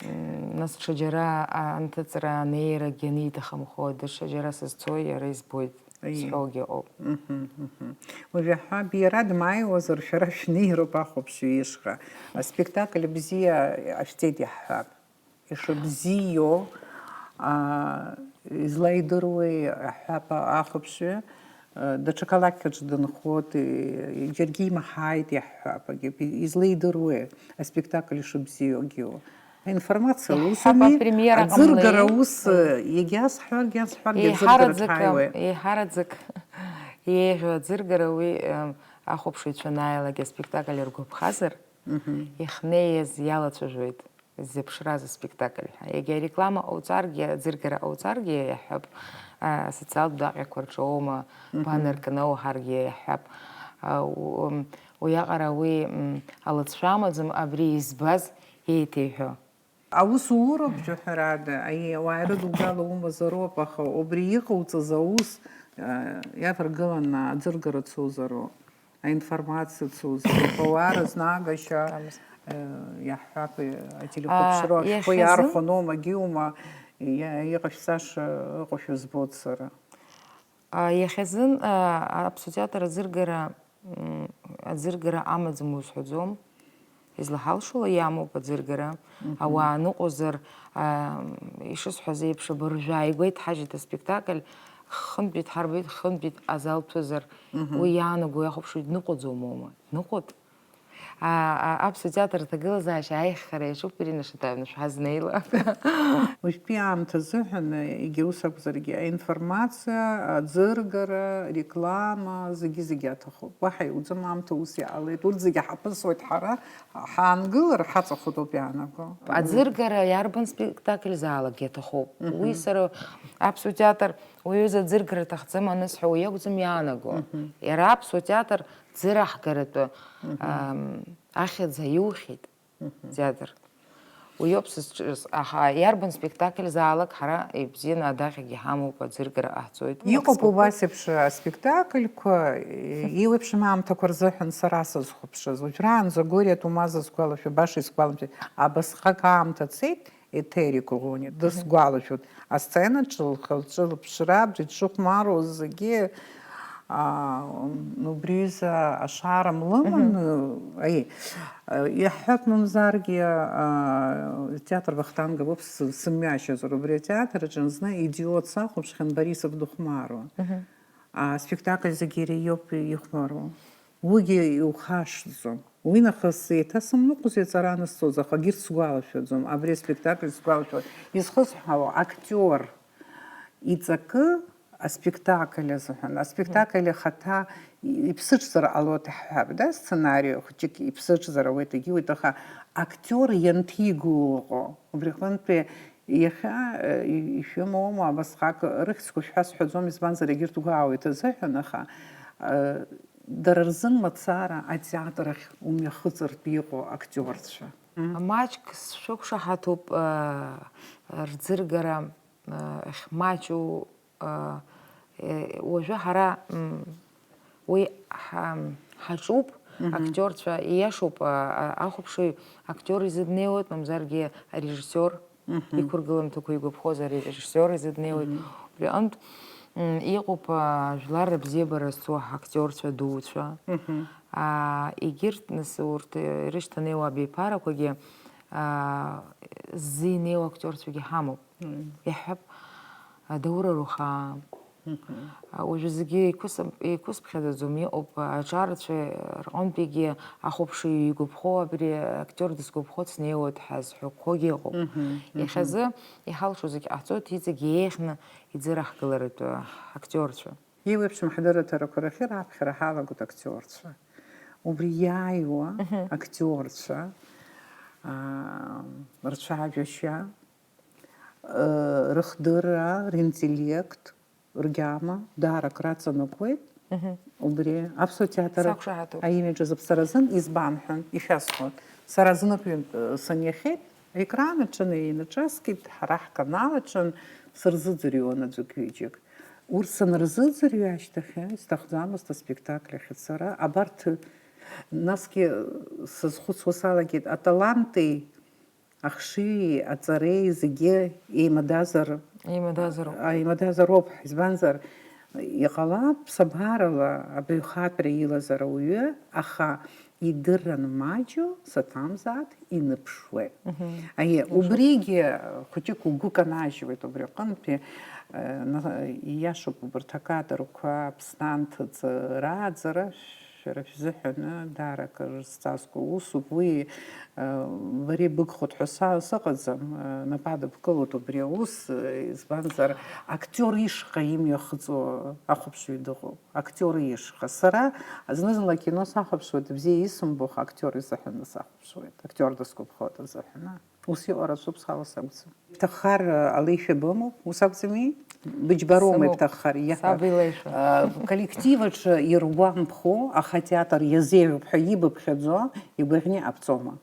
м, нас ҽаџьара, а, анҭыҵра анеирагьы аниҭахымхо, даҽаџьара сызцои, иара избоит. Аиеи. Сҳәогьы ыҟоуп. Мгм, мгм. Уажәы ҳәа, биара дмааиуазар, шәара шәнеироуп ахәаԥшҩы ишҟа. Аспектакль бзиа ашәҵеит иаҳҳәап. Ишыбзиоу, аа, излаидыруеи аҳәап ахәаԥшҩы, э, даҽа қалақьаҿ дынхоит, и-, џьаргьы имаҳаит иаҳҳәап, агьы-, излаидыруеи аспектакль ишыбзиоугьы? Аинформациа Иаҳҳәап, лусуми, апремиера аӡыргара ҟамлеи. ус, э, иагьа сҳәаргьы, ансҳәаргьы аӡыргара Еиҳараӡак, дҳаиуеит. еиҳараӡак еиӷьу аӡыргара уи, э, ахәаԥшыҩцәа анааилак аспектакль ргәаԥхазар, Мгм. ихнеиз иалацәажәоит. Зеиԥшраз аспектакль ҳәа. Егьа ареклама ҟауҵаргьы, аӡыргара ҟауҵаргьы, иаҳҳәап, а, асоциалтә даҟьақәа рҿы аума, Мгм. баннерк анауҳаргьы, иаҳҳәап, а, у-, м, уиаҟара уи, м, алыҵшәа амаӡам, абри избаз еиҭеиҳәо. Аусуроуп, ҳәарада, аиеи, ауаа ирыдугало умазароуп, аха убри иҟауҵаз аус, а, иаваргыланы аӡыргара цозароуп. Аинформациа цозароуп, ауаа рызнаагашьа, Амз. э, иаҳҳәап, э, ателехәаԥшра А, ашәҟәы иахьазын? иаархәаноу, магьума, иа-, иҟашәҵаша ыҟоушәа збоит сара. А, иахьазын, а, аԥсуа театр аӡыргара, м, аӡыргара амаӡам узҳәаӡом. Излаҳалшола иамоуп аӡыргара. Мгм. Ауаа ныҟәозар, а, ишысҳәаз еиԥш, абыржәы ааигәа иҭҳажьит аспектакль, хынтәи дҳарбеит, хынтәи азал ҭәызар, Мгм. уи иаанаго иахәаԥшуеит, дныҟәаӡом уоума? Дныҟәоит. А, а, аԥсуа театр аҭагылазаашьа аиӷьхара иаҿуп, Ирина Шатаевна, шәҳазнеила. Уажәтәи аамҭа азыҳәан, егьа ус акәзаргьы, аинформациа, аӡыргара, реклама, зегьы-зегьы аҭахуп. Уаҳа иуӡом, аамҭа ус иаалеит. Урҭ зегьы ҳаԥысуеит ҳара, ҳаангылар, ҳаҵахоит ауп иаанаго. Аӡыргара иарбан спектакльзаалак иаҭахуп. Мгм. Уи сара аԥсуа театр уаҩыза аӡыргара аҭахӡам анысҳәа, уи акәӡам иаанаго. Мгм. Иара аԥсуа театр ӡыраҳгаратәы, Мгм. ам, ахьӡ аиухьеит. Мгм. Театр. Уи ауп сызҿыз, аха иарбан спектакльзаалак ҳара ибзианы адаҟьагьы ҳамоуп, аӡыргара ҟаҳҵоит. Иҟоуп Уахсҟатәи убас еиԥш аспектакльқәа, еиуеиԥшым аамҭақәа рзыҳәан сара сызхәаԥшыз. Уажәраанӡа Гориа Тумаза сгәалашәо, баша исгәаламшәеит. Абасҟак аамҭа цеит, Еҭери Коӷониа, Мгм. дысгәалашәоит. Асценаҿы лхы-лҿы лыԥшра, абри дшыхәмаруаз зегьы, аа, убри аҩыза ашара млыман, Мгм. аи, иаҳҳәап, мамзаргьы, аа, театр Вахтанга ауп сы-, сымҩашьозар, убри атеатр аҿы зны идиот сахәаԥшхьан, Борисов дыхәмаруан. Мгм. Аспектакль зегьы иара иоуп ихәмаруа. Уигьы иухашҭӡом. Уи нахыс еиҭа сымныҟәоз иаҵара анысҵоз, аха егьырҭ сгәалашәаӡом. Абри аспектакль сгәалашәоит. Изхысҳәаауа актиор иҵакы, Аспектакль азыҳәан, аспектакль ахаҭа иԥсыҽзар ҟалоит ҳҳәап, да, сценарио хәыҷык иԥсыҽзар ауеит, егьиуеит, аха актиор ианҭиго ыҟоу, убри аҟынтәи иахьа, э, ишәымоума абасҟак рыхьӡқәа шәҳәа сҳәаӡом, избанзар, егьырҭ гәаауеит азыҳәан, аха, э, дара рзын мацара атеатр ахь умҩахыҵыртә иҟоу актиорцәа. Маҷк сшәықәшаҳаҭуп, э, рӡыргара, э, ахьмаҷу, э, э, уажәы ҳара, м, уи ҳа-, ҳаҿуп, актиорцәа, ииашоуп, а, а, ахәаԥшыҩ актиор изы днеиуеит, мамзаргьы арежиссиор иқәыргыламҭақәа игәаԥхоз арежиссиор изы днеиуеит. Убри аҟынтә, м, иҟоуп, а, жәлар рыбзиабара зцу ҳактиорцәа дуцәа. А, егьырҭ, нас, урҭ, э, ирышьҭанеиуа абиԥарақәагьы, а, ззы инеиуа актиорцәагьы ҳамоуп. Иаҳҳәап, а, Даур Арухаа. А, уажәы зегьы еиқәысым-, еиқәысԥхьаӡаӡом, иҟоуп, аҿарацәа рҟынтәигьы ахәаԥшыҩ игәаԥхо, абри актиор дысгәаԥхоит, снеиуеит ҳәа зҳәақәогьы ыҟоуп. Иахьазы иҳалшо зегь ҟаҳҵоит, иҵегь еиӷьны иӡыраҳгаларатәы актиорцәа. Еиуеиԥшым ҳдырраҭарақәа рахьы раԥхьара ҳалагоит актиорцәа. Убри иааиуа актиорцәа, аа, рцәажәашьа, э, рыхдырра, ринтеллект, ргьама даара акраҵанакуеит. Убри аԥсуа театр аимидж азы сара азын избан ҳәа ишәасҳәоит. Сара знык-ҩынтә, э, саниахьеит, аекран аҿы неины ҿаскит, ҳара ҳканал аҿы сырзыӡырҩуан аӡәык-ҩыџьак. Урҭ санырзыӡырҩы ашьҭахь, исҭахӡамызт аспектакль ахь ацара. Абарҭ, насгьы сазхәыцуа салагеит, аталанти ахшыҩи аҵареи зегьы еимадазар, еимадазароуп. Еимадазароуп, избанзар, иҟалап, ԥсабарала абаҩхатәра илазар ауаҩы, аха идырра анмаҷу, саҭамзааит, иныԥшуеит. Аиеи, убригьы хәыҷык угәы канажьуеит убри аҟынтәи, э, на-, ииашоуп убарҭ акадрқәа, Аԥсны анҭыҵ рааӡара, шәара шәзыҳәаны даара акыр зҵазкуа усуп. Уи, э, бара ибыгхоит ҳәа са сыҟаӡам, э, напы адыбкылоит убри аус, э, избанзар, актиор ишҟа имҩахыҵуа ахәаԥшҩы дыҟоуп. Актиор ишҟа. Сара зны-зынла акино сахәаԥшуеит, бзиа исымбо, аха актиор изыҳәаны сахәаԥшуеит. Актиор дысгәаԥхоит азыҳәаны. Ус иҟоу рацәоуп, схала сакәӡам. Ибҭаххар, алеишәа бымоуп, ус акәӡами? Быџьбароума ибҭаххар? Иаҳәа. Саб илеишәа. А, коллектив аҿы ируамԥхо, аха атеатр иазеиӷьуп ҳәа ибыԥхьаӡо, игәаӷьны иҟабҵома?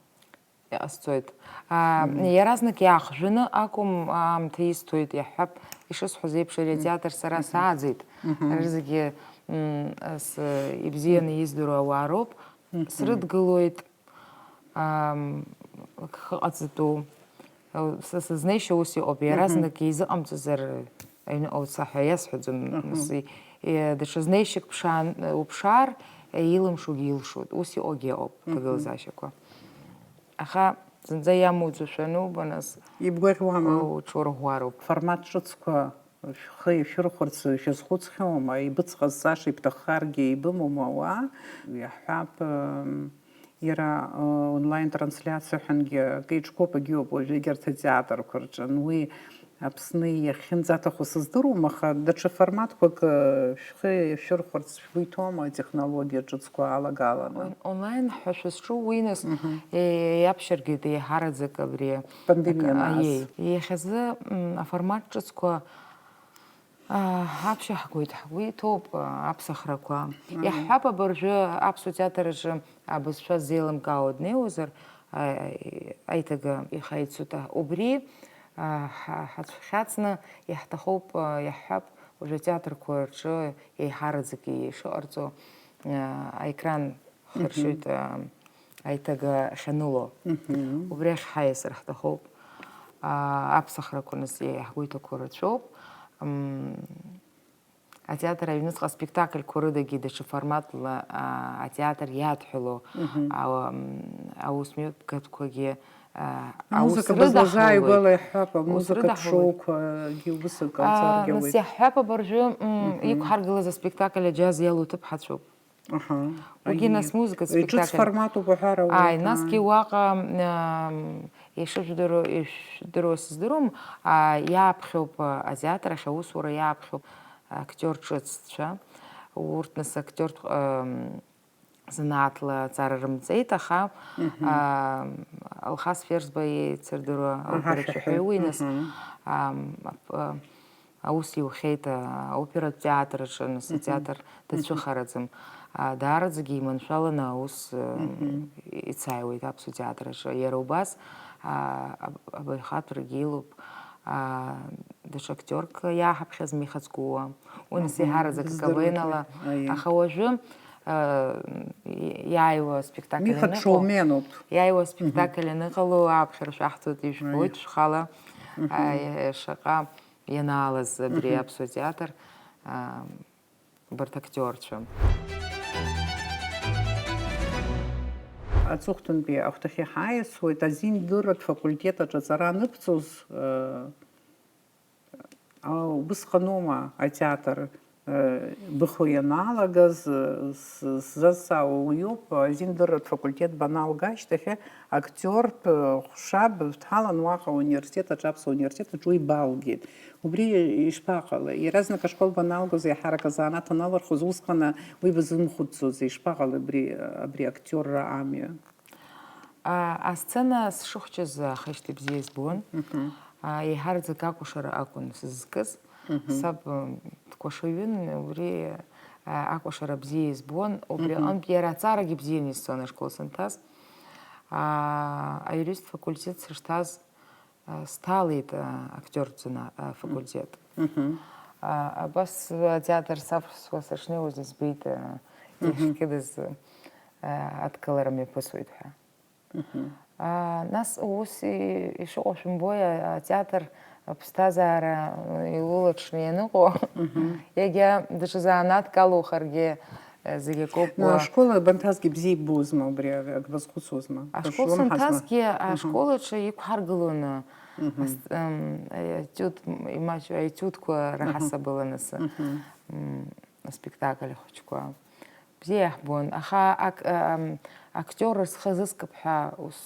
Иҟасҵоит. А, иаразнак иаахжәаны акәым, аамҭа исҭоит, иаҳҳәап, ишысҳәаз еиԥш, ари атеатр сара сааӡеит. Ара зегьы, м, с-, ибзианы издыруа ауаа роуп. Срыдгылоит, ам, хы ҟаҵатәу, са сызнеишьа ус иҟоуп, иаразнак изыҟамҵазар, аҩныҟа уца ҳәа иасҳәаӡом, нас, и-, даҽа знеишьак ԥшаан, уԥшаар, илымшогьы илшоит, ус иҟоугьы ыҟоуп, аҭагылазаашьақәа. Аха зынӡа иамуӡошәа ануба, нас, ибгәаӷьуама? Уҽурӷәӷәароуп. Формат ҿыцқәа шәхы ишәырхәарц шәазхәыцхьоума? Ибыцҟазҵаша ибҭаххаргьы ибымоума ауаа? Иаҳҳәап, м, иара, ы, онлайн-трансляциа ҳәангьы акы иҿқәоуп, агьиоуп, уажәы егьырҭ атеатрқәа рҿы. Уи Аԥсны иахьынӡаҭаху сыздыруам, аха даҽа форматқәак, ы, шәхы ишәырхәарц шәгәы иҭоума атехнологиа ҿыцқәа алагаланы? Он-, онлайн ҳәа шәызҿу уи, нас, мгм, е-, иаԥшьыргеит еиҳараӡак абри. Пандемиа ак-, наас. Аиеи. Иахьазы, м, аформат ҿыцқәа Аа, аԥшьа ҳгоит, ҳгәы иҭоуп, аа, аԥсахрақәа. Мм. Иаҳҳәап, абыржәы аԥсуа театр аҿы абызшәа ззеилымкаауа днеиуазар, аа, аиҭага ихаицута. Убри, аа, ҳа-, ҳацәхьаҵны иаҳҭахуп, аа, иаҳҳәап, уажәы атеатрқәа рҿы еиҳараӡак ишыҟарҵо, аа, аекран хыршьоит, мгм, аа, аиҭага ахьаныло. Мгм. Убри ахь ҳаиасыр ҳҭахуп. Аа, аԥсахрақәа нас иаҳгәеиҭақәо рацәоуп. М, атеатр аҩныҵҟа аспектакльқәа рыдагьы даҽа форматла, аа, атеатр иадҳәало, мгм, аа, м, аусмҩаԥгатәқәагьы, аа, аус рыдаҳауеит. Амузыка бызлазааигәала иаҳҳәап, ус амузыкатә рыдаҳауеит. Шоуқәагьы убыс акы, аа, ҟамҵаргьы нас ауеит. Иаҳҳәап, абыржәы, м, мгм, иқәҳаргылаз аспектакль аџьаз иалоу ҭыԥҳацәоуп. Аҳа. Уигьы, аиеи, нас музыкатә спектакль. Ҿыц форматуп уҳәар ауеит, ааи, насгьы, ааи, уаҟа, ам, ишыжәдыруа, ишәдыруа сыздыруам, а, иааԥхьоуп, а, атеатр ахь аусура иааԥхьоуп, актиор ҿыццәа, урҭ нас актиортә, ам, занааҭла аҵара рымҵеит, аха, Мгм. а, Алхас Ферзба еицырдыруа Аҳа, аоператә шәаҳәаҩ уи, нас, Мгм. ам, ап-, а, аус иухьеит, а, аоператә театр аҿы, нас, Мгм. атеатр Мгм. дацәыхараӡам. А, даараӡагьы иманшәаланы аус, ам, Мгм. ицааиуеит аԥсуа театр аҿы. Иара убас, а, аб-, абаҩхатәрагьы илоуп, а, даҽа актиорк иааҳаԥхьаз Миха Цгәуа. Уи нас Мгм. еиҳараӡак Дыздыруеит акабенала, уи. Аиеи. Аха уажәы, а, и-, иааиуа спектакль Миха аныҟоу, дшоуменоуп. Иааиуа Мгм. спектакль аныҟало ааԥхьара шәаҳҭоит, ижәбоит Аиеи. шәхала, Мгм. а, шаҟа ианаалаз абри Мгм. аԥсуа театр, а, убарҭ актиорцәа. Аҵыхәтәантәи ахәҭахьы ҳаиасуеит, азиндырратә факультет аҿы аҵара аныбҵоз, э, а, убысҟаноума атеатр, э, быхо ианалагаз, э, с-, сзазҵаауа уиоуп, азиндырратә факультет баналга ашьҭахь актиортә, э, ҟәша бҭалан уаҟа ауниверситет аҿы, аԥсуа университет аҿы уи балгеит. Убри ишԥаҟалеи? Иаразнак ашкол баналгоз, еиҳарак азанааҭ аналырхуаз, усҟан уи базымхәыцӡози? Ишԥаҟалеи абри, абри актиорра амҩа? А, асцена сшыхәҷыз ахашьҭа бзиа избон. Мгм. А, еиҳараӡак акәашара акәын сызкыз. Мгм. Саб, м, дкәашаҩын, убри, а, акәашара бзиа избон. Убри Мгм. аҟынтә иара аҵарагьы бзианы исҵон ашкол санҭаз. А, аиуристтә факультет сышҭаз, а, сҭалеит, а, актиортә зна-, а, факультет. Мгм. А, абас атеатр савсуа сышнеиуаз избеит, а, Мгм. иахькыдыз, а, адкылара мҩаԥысуеит ҳәа. Мгм. А, нас ус и-, ишыҟоу шәымбои, а, атеатр аԥсҭазаара илылаҽны ианыҟоу, Мгм. егьа даҽа занааҭк алухаргьы, э, зегь акоуп. Ну, уа. Ашкол банҭазгьы бзиа иббозма убри, ак базхәыцуазма? Ашкол Башуамҳазма? санҭазгьы, Мгм. ашкол аҿы иқәҳаргылон, Мгм. ас-, м, аетиуд, имаҷу аетиудқәа Мгм. раҳасабала нас, Мгм. м, аспектакль ахәыҷқәа. Бзиа иаҳбон, аха ак-, ам, актиорра схы азыскып ҳәа ус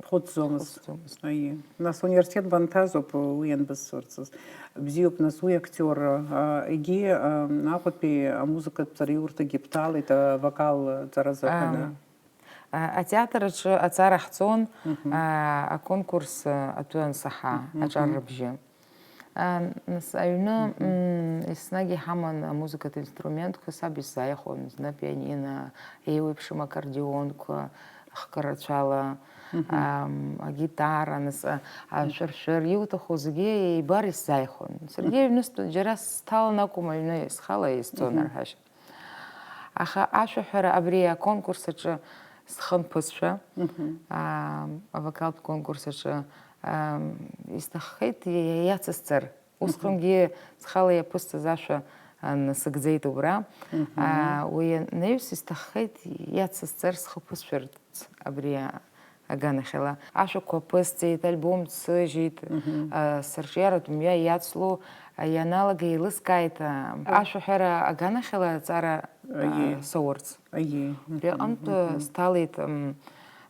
Бхәыцӡомызт. Бхәыцӡомызт. Аиеи. Нас университет банҭаз ауп уи анбызцәырҵыз. Бзиоуп, нас уи актиорра, а, егьи, а, Аҟәатәи амузыкатә ҵараиурҭагьы бҭалеит, авокал ҵаразы Ам, аҳәаны. а, атеатр аҿы аҵара ҳҵон, Мгм. а, аконкурс, а, атәы ансаҳа, Мгм. аҿар рыбжьы. А, нас аҩны, Мгм. м, еснагь иҳаман амузыкатә инструментқәа, саб исзааихәон, зны апианино, еиуеиԥшым аккордеонқәа, хкы рацәала, Мгм. ам, агитара, нас, а, ашәыршәыр, иуҭаху зегьы еибар исзааихәон. Саргьы Мгм. аҩны стәы-, џьара сҭалан акәым, аҩны схала исцон Мгм. арҳәашьа. Аха ашәаҳәара абри аконкурс аҿы схы анԥысшәа, Мгм. аа, авокалтә конкурс аҿы, аа, исҭаххеит иа-, иа-, иацысҵар. Мгм. Усҟангьы схала иаԥысҵаз ашәа, аа, насыгӡеит убра. Мгм. Аа, уи анаҩс исҭаххеит иацысҵар схы ԥысшәарц абри аганахьала. Ашәақәа ԥысҵеит, альбом ҭсыжьит, Мгм. а, сырҿиаратә мҩа иацло, а, ианалага еилыскааит, а, Мгм. ашәаҳәара аганахьала аҵара, а, Аиеи. соурц. Аиеи. Убри Мгм, аҟынтә мгм. сҭалеит, м,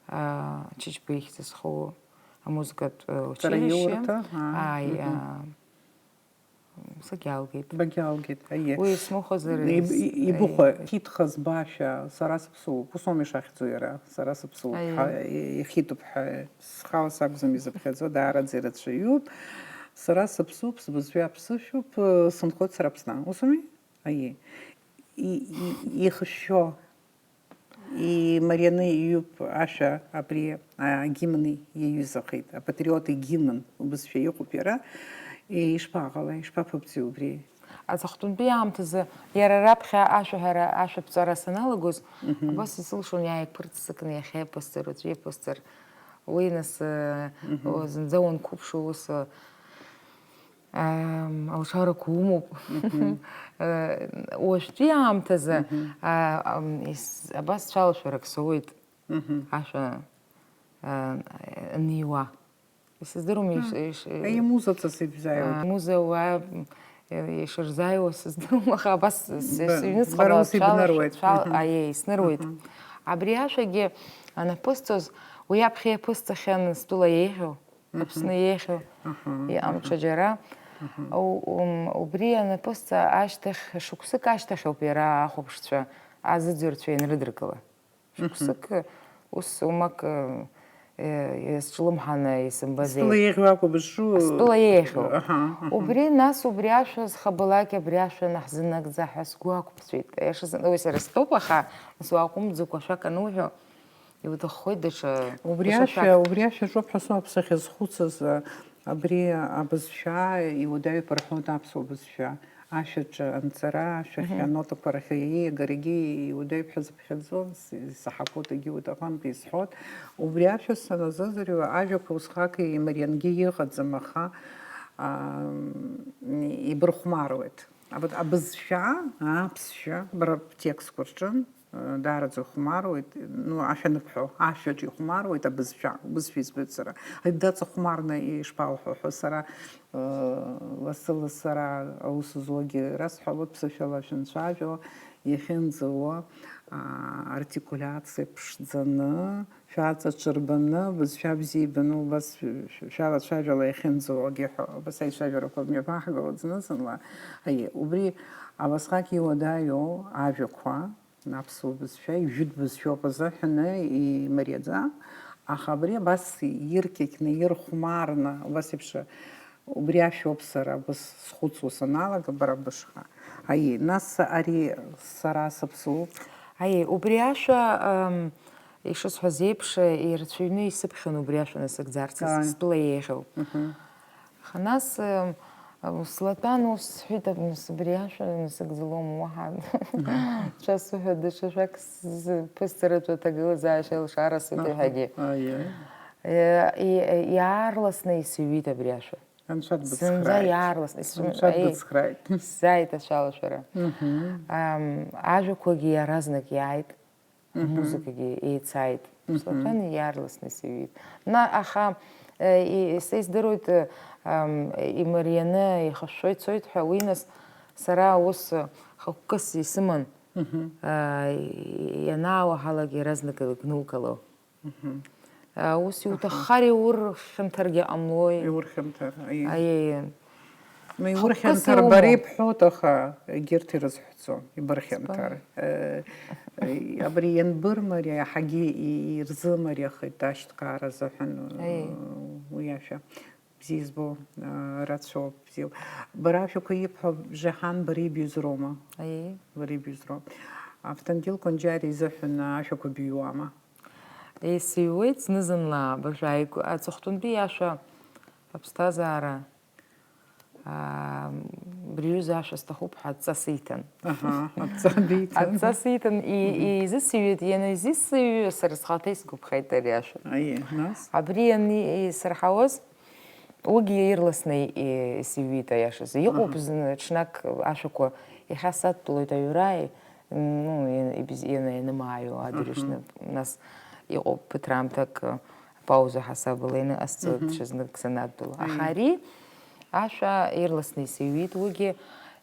а, Чычба ихьӡ зху амузыкатә, а, училище. Ҵараиурҭа, аа, Ааи, мгм. а, Сагьалгеит. Багьалгеит, аиеи. Уи исмыхәозар, Иб-, ис-, и-, ибыхәа, аиеи. Хьит хызбашәа, сара сыԥсуоуп, ус аума ишахьӡу иара, сара сыԥсуоуп, Аиеи. ҳа, и-, ихьитуп ҳәа, схала сакәӡам изыԥхьаӡо, даараӡа ирацәаҩуп. Сара сыԥсуп, сбызшәа аԥсышәоуп, сынхоит сара Аԥсны. Ус ауми? Аиеи. И-, и-, ихышәшәо. Имарианы иҩуп ашәа абри агимн иаҩызахеит, апатриот игимн убызшәа иҟоуп иара. Ишԥаҟалеи, ишԥаԥыбҵеи убри? Аҵыхәтәантәи аамҭазы иара раԥхьа ашәаҳәара, ашәаԥҵәара саналагоз, Мгм. абас исылшон иааиԥырҵцакны иахьа иаԥысҵар, уаҵәы иаԥысҵар. Уи нас, э, Мгм. о, зынӡа уанқәыԥшуа ус, э, Ам, алшарақәа умоуп. Мгм. Э, уажәтәи аамҭазы, Мгм. а, ам, ис-, абас цәалашәарак соуеит Мгм. ашәа, а, аниуа. Исыздыруам иш-, Мм. иш-, Аи, имузаҵас ибзааиуеит. а, имуза уа, м, э, ишырзааиуа сыздыруам, аха абас с-, с-, Ба-, сыҩныҵҟала бара ус цәалашәа-, ибныруеит. цәал-, Мгм. аиеи, снырыуеит. Мгм. Абри ашәагьы анаԥысҵоз, уи аԥхьа иаԥысҵахьан стәыла еиӷьу. Аԥсны еиӷьу Аҳа, иҟам аҳа. ҽаџьара. Убри анапысҵа ашьҭахь, шықәсык ашьҭахь ауп иара ахәаԥшцәа, азыӡырҩцәа ианрыдыркыла. Шықәсык ус умак иазҿлымҳаны исымбазеи. Стәыла еиӷьу акәу бызҿу? Стәыла еиӷьу. Убри, нас убри ашәа зхабалак абри ашәа наҳзынагӡа ҳәа сгәы ақәԥҵәеит. Аиашазы, уи сара стәоуп, аха нас уааҟәымҵӡакәа ашәак ануҳәо, иуҭаххоит даҽа, убри даҽа ашәак. Убри ашәа аҿоуп ҳәа соуп сахьазхәыцыз, абри абызшәа иуадаҩуп рҳәоит аԥсуа бызшәа. Ашәаҿы анҵара, ашәахьы, анотақәа рахьы иаиагарагьы иуадаҩуп ҳәа зыԥхьаӡо, с-, исаҳақәоит, егьи уи аҟынтә изҳәоит. Убри ашәа саназыӡырҩуа, ажәақәа усҟак имариангьы иҟаӡам, аха, аа, ибырхәмаруеит. Аб-, абызшәа, аԥсшәа, бара бтекстқәа рҿы, даараӡа ихәмаруеит, ну, ашәа аныбҳәо, ашәаҿы ихәмаруеит абызшәа, убызшәа избоит сара. Даҵахәмарны ишԥалҳәо ҳәа сара, э, лассы-лассы ара аус зуагьы расҳәалоит, ԥсышәала шәынцәажәо, иахьынӡауа, а, артикуляциа ԥшӡаны, шәаҵа ҽырбаны, бызшәа бзиа ибаны, убас шә-, шәалацәажәала иахьынӡауагьы ҳәа, убас аицәажәарақәа мҩаԥаҳгауа зны-зынла. Аиеи, убри абасҟак иуадаҩу ажәақәа, аԥсуа бызшәа, ижәытә бызшәоуп азыҳәаны имариаӡам, аха абри абас ирқьақьны, ирхәмарны, убас еиԥш, убри ашәоуп сара абас схәыцуа саналага, бара бышҟа. Аиеи, нас ари сара саԥсуоуп. Аиеи, убри ашәа, ам, ишысҳәаз еиԥш, ирацәаҩны исыԥхьон убри ашәа насыгӡарц, ааи, стәыла еиӷьу. Мгм. Аха нас, ам, слатәан, ус сҳәеит, аб-, нас абри ашәа насыгӡалом уаҳа. Ҽа сыҳәа, даҽа шәак сзы-, ԥысҵаратәы аҭагылазаашьа алшара сыҭ, аҳа, ҳәагьы. Аиеи. Е, и-, иаарласны исыҩит абри ашәа. Анцәа дбыцхрааит. Зынӡа иаарласны исымоуп. Анцәа дбыцхрааит. Сзааит ашәалашәара. Мгм. Ам, ажәақәагьы иаразнак иааит, мгм, амузыкагьы еицааит. Мгм. Слатәан иаарласны исыҩит. На, аха, э, и-, са издыруеит, э, ам, имарианы ихышәшәо ицоит ҳәа, уи нас сара ус, э, хықәкыс исыман. Мгм. Э, и-, ианаауаҳалак иаразнак гнылкыло. Мгм. А, ус, аҳа, иуҭаххар иурхьанҭаргьы ҟамлои. Иурхьанҭар, аиеи. Аиеи. Ну, хықәкыс иурхьанҭар иумоу. Бара ибҳәоит, аха егьырҭ ирызҳәӡом, ибырхьанҭар. Избан? Э, э, абри ианбырмариа, иаҳагьы и-, ирзымариахеит ашьҭкаара азыҳәан, э, аиеи, уи ашәа. Бзиа избо, а, рацәоуп, бзиоуп. Бара ашәақәа ибҳәо, Жаҳан, бара ибҩыз роума? Аиеи. Бара ибҩыз роуп. Автандил Конџьариа изыҳәан ашәақәа быҩуама? Еи, сыҩуеит зны-зынла, абыржәы ааигәа, аҵыхәтәантәи ашәа, аԥсҭазаара, аа, бри аҩыза ашәа сҭахуп ҳәа адҵа сиҭан. Аҳа, адҵа биҭан. Адҵа сиҭан, и-, изысыҩит, ианизысыҩ, сара схаҭа исгәаԥхеит ари ашәа. Аиеи, нас? Абри иани-, исырҳауаз, уигьы ирласны и-, исыҩит, аиашазы. Иҟоуп, аҳа, зны ҽнак ашәақәа иахьа садтәалоит аҩра, и-, ну, и-, ибз-, иана-, ианымааиуа адырҩаҽны. Аҳа. Нас иҟоуп ԥыҭраамҭак, пауза ҳасабала иныҟасҵо, мгм, ҽазнык санадтәало. Аха, аиеи, ари ашәа ирласны исыҩит, уигьы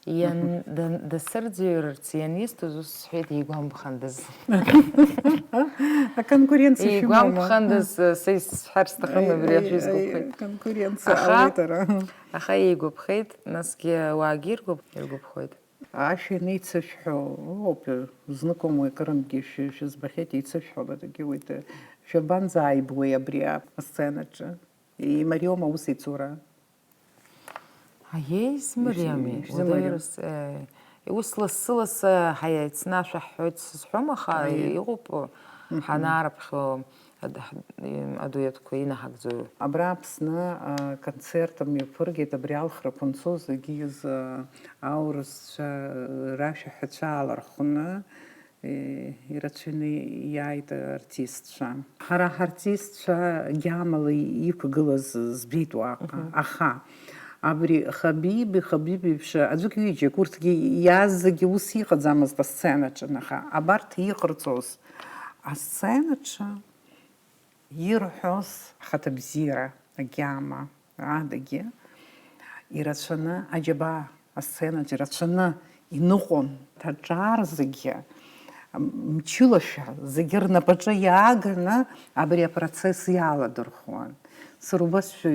иан-, мгм, дан-, дасырӡырҩырц ианисҭоз ус сҳәеит, игәамԥхандаз. Аконкуренциа шәымоума? Игәамԥхандаз, са исҳәар сҭахын, аи-, абри ашәа, аи-, исгәаԥхеит. Аи, конкуренциа, аха, ауеит ара. Аха еигәаԥхеит, насгьы ауаагьы иргәаԥ-, иргәаԥхоит. Ашәа ианеицышәҳәо ыҟоуп, зныкоума акырынтәгьы шәы-, шәызбахьеит, еицышәҳәалакгьы уеит. Шәабанӡааибуеи абри асценаҿы? Имариоума аус еицура? Аиеи, измариами. Ишәзымариам. Уадаҩрас, э, ус лассы-лассы ҳаицны ашәа ҳҳәоит сызҳәом, аха, аиеи, иҟоуп, мгм, ҳанаарыԥхьо ад-, ҳ-, адуетқәа инаҳагӡоу. Абра Аԥсны, а, концерт мҩаԥыргеит, абри алхрақәа анцоз, егьи изы аурысцәа рашәаҳәацәа аалархәны, э, ирацәаҩны иааит артистцәа. Ҳара ҳартистцәа гьамала иқәгылаз збеит уаҟа. Мгм. Аха абри Хабиби, Хабиби еиԥш аӡәык-ҩыџьак, урҭгьы иааз зегьы ус иҟаӡамызт асценаҿы, аха абарҭ иҟарҵоз асценаҿы ирҳәоз ахаҭабзиара агьама адагьы ирацәаны, аџьабаа асценаҿ ирацәаны иныҟәон, аҿар зегьы, м-, мчылашәа зегьы рнапаҿы иааганы абри апроцесс иаладырхәуан. Сара убасшәа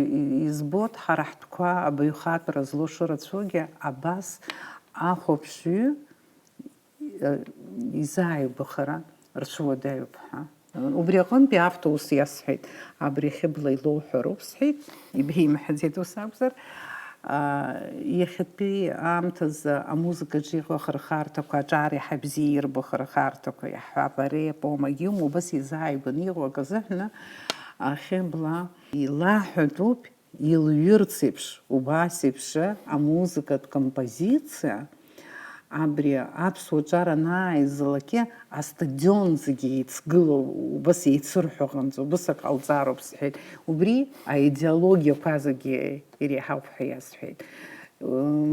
избоит, ҳара ҳтәқәа абаҩхатәра злоу шырацәоугьы абас ахәаԥшҩы изааигәахара рцәуадаҩуп ҳәа. Убри аҟынтәи автоус иасҳәеит, абри Хьыбла илоуҳәароуп сҳәеит, ибеимҳәаӡеит ус акәзар. Иахьатәи аамҭазы амузыкаҿы иҟоу ахырхарҭақәа, аҿар иаҳа бзиа ирбо ахырхарҭақәа иаҳҳәап, ари апоемагьы иумоу убас изааигәаны иҟоу акы азыҳәаны, Хьыбла илаҳәатәуп, илҩырц еиԥш, убас еиԥш амузыкатә композициа, абри аԥсуа ҿар анааизалакгьы астадион зегьы еицгыло, убас еицырҳәо аҟынӡа, убас ак ҟалҵароуп сҳәеит. Убри аидеологиақәа зегьы иреиҳауп ҳәа иасҳәеит.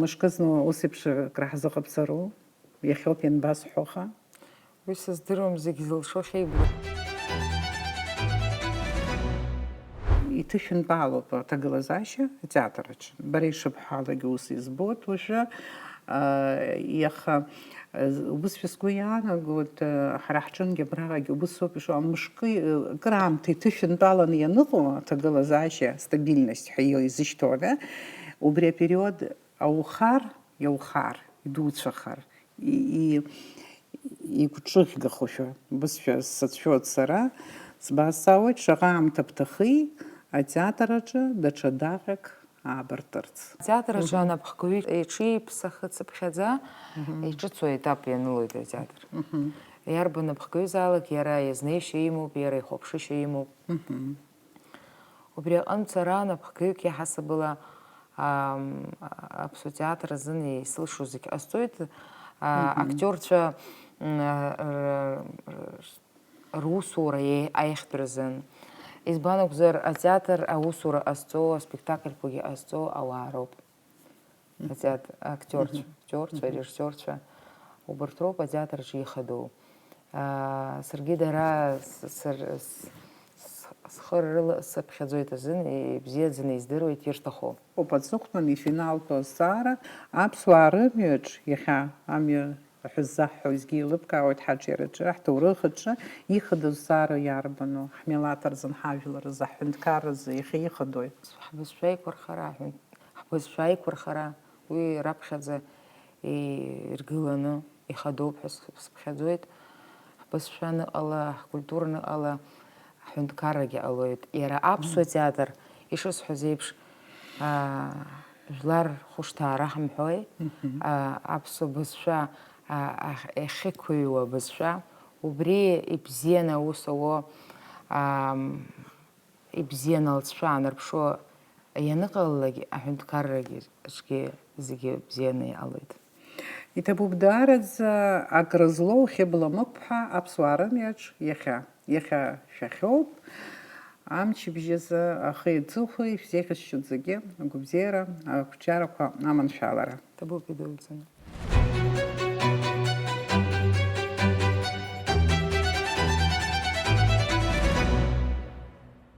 Мышкызны ус еиԥш акраҳзыҟабҵару? Иахьоуп ианбасҳәоха? Уи сыздыруам, зегь зылшо Хьыбла. Иҭышәынтәалоуп аҭагылазаашьа атеатр аҿы. Бара ишыбҳәалагьы ус избоит уажәы, а, иаха, а, убысшәа сгәы иаанагоит, а, ҳара ҳҿынгьы абраҟагьы убыс ауп ишыҟоу, мышкы, а, кыраамҭа иҭышәынтәаланы ианыҟоу аҭагылазаашьа, стабильность ҳәа изышьҭоу, да? Убри апериод аухар, иаухар, идуцәахар, и-, и-, игәҿыӷьгахошәа, бызшәа сацәшәоит сара, сбазҵаауеит, шаҟа аамҭа бҭахи атеатр аҿы даҽа даҟьак аабартырц? Атеатр аҿы Мгм. анапхгаҩы иҽиԥсахыцыԥхьаӡа Мгм. иҿыцу аетап ианылоит атеатр. Мгм. Иарбан напхгаҩызаалак иара иазнеишьа имоуп, иара ихәаԥшышьа имоуп. Мгм. Убри аҟынтә сара напхгаҩык иаҳасабала, ам, аԥсуа театр азын исылшо зегь ҟасҵоит, а, Мгм. актиорцәа, м, а, р-, р-, русура еи-, аиӷьтәразын. Избан акәзар, атеатр аусура ҟазҵо, аспектакльқәагьы ҟазҵо ауаа роуп. Мгм. Атеатр, актиорцәа, Мгм. актиорцәа, Мгм. режиссиорцәа, убарҭ роуп атеатр аҿы ихадоу. Аа, саргьы дара с-, сыр-, с-, с-, схы рыласыԥхьаӡоит азын, ибзиаӡаны издыруеит ирҭаху. Ауп аҵыхәтәан ифиналтәу азҵаара, аԥсуаа рымҩаҿ иахьа амҩа ҳәа ззаҳҳәо уеизгьы еилыбкаауеит ҳаҿиараҿы, ҳҭоурых аҿы ихадоу азҵаара иарбану, ҳмилаҭ рзын, ҳажәлар рзы, ҳҳәынҭқарразы иахьа ихадои? Ҳбызшәа еиқәырхара, ҳҳәын-, ҳбызшәа еиқәырхара, уи раԥхьаӡа иргыланы ихадоуп ҳәа сыԥхьаӡоит. Ҳбызшәа аныҟала, ҳкультура аныҟала, ҳҳәынҭқаррагьы ҟалоит. Иара аԥсуа Мм. театр, ишысҳәаз еиԥш, аа, жәлар рхәышҭаара ҳамҳәои, Мгм. аа, аԥсуа бызшәа, аа, ахь-, иахьықәыҩуа абызшәа, убри ибзианы аус ауа, аа, ибзианы алҵшәа аанарԥшуа ианыҟалалак, аҳәынҭқаррагьы аҿгьы зегьы бзианы иҟалоит. Иҭабуп даараӡа агра злоу Хьыбла Мықәԥҳа аԥсуаа рымҩаҿ иахьа. Иахьа шәахьоуп, амчыбжьазы ахи аҵыхәеи шәзеиӷьасшьоит зегьы, агәабзиара, ақәҿиарақәа аманшәалара. Ҭабуп идуӡӡаны.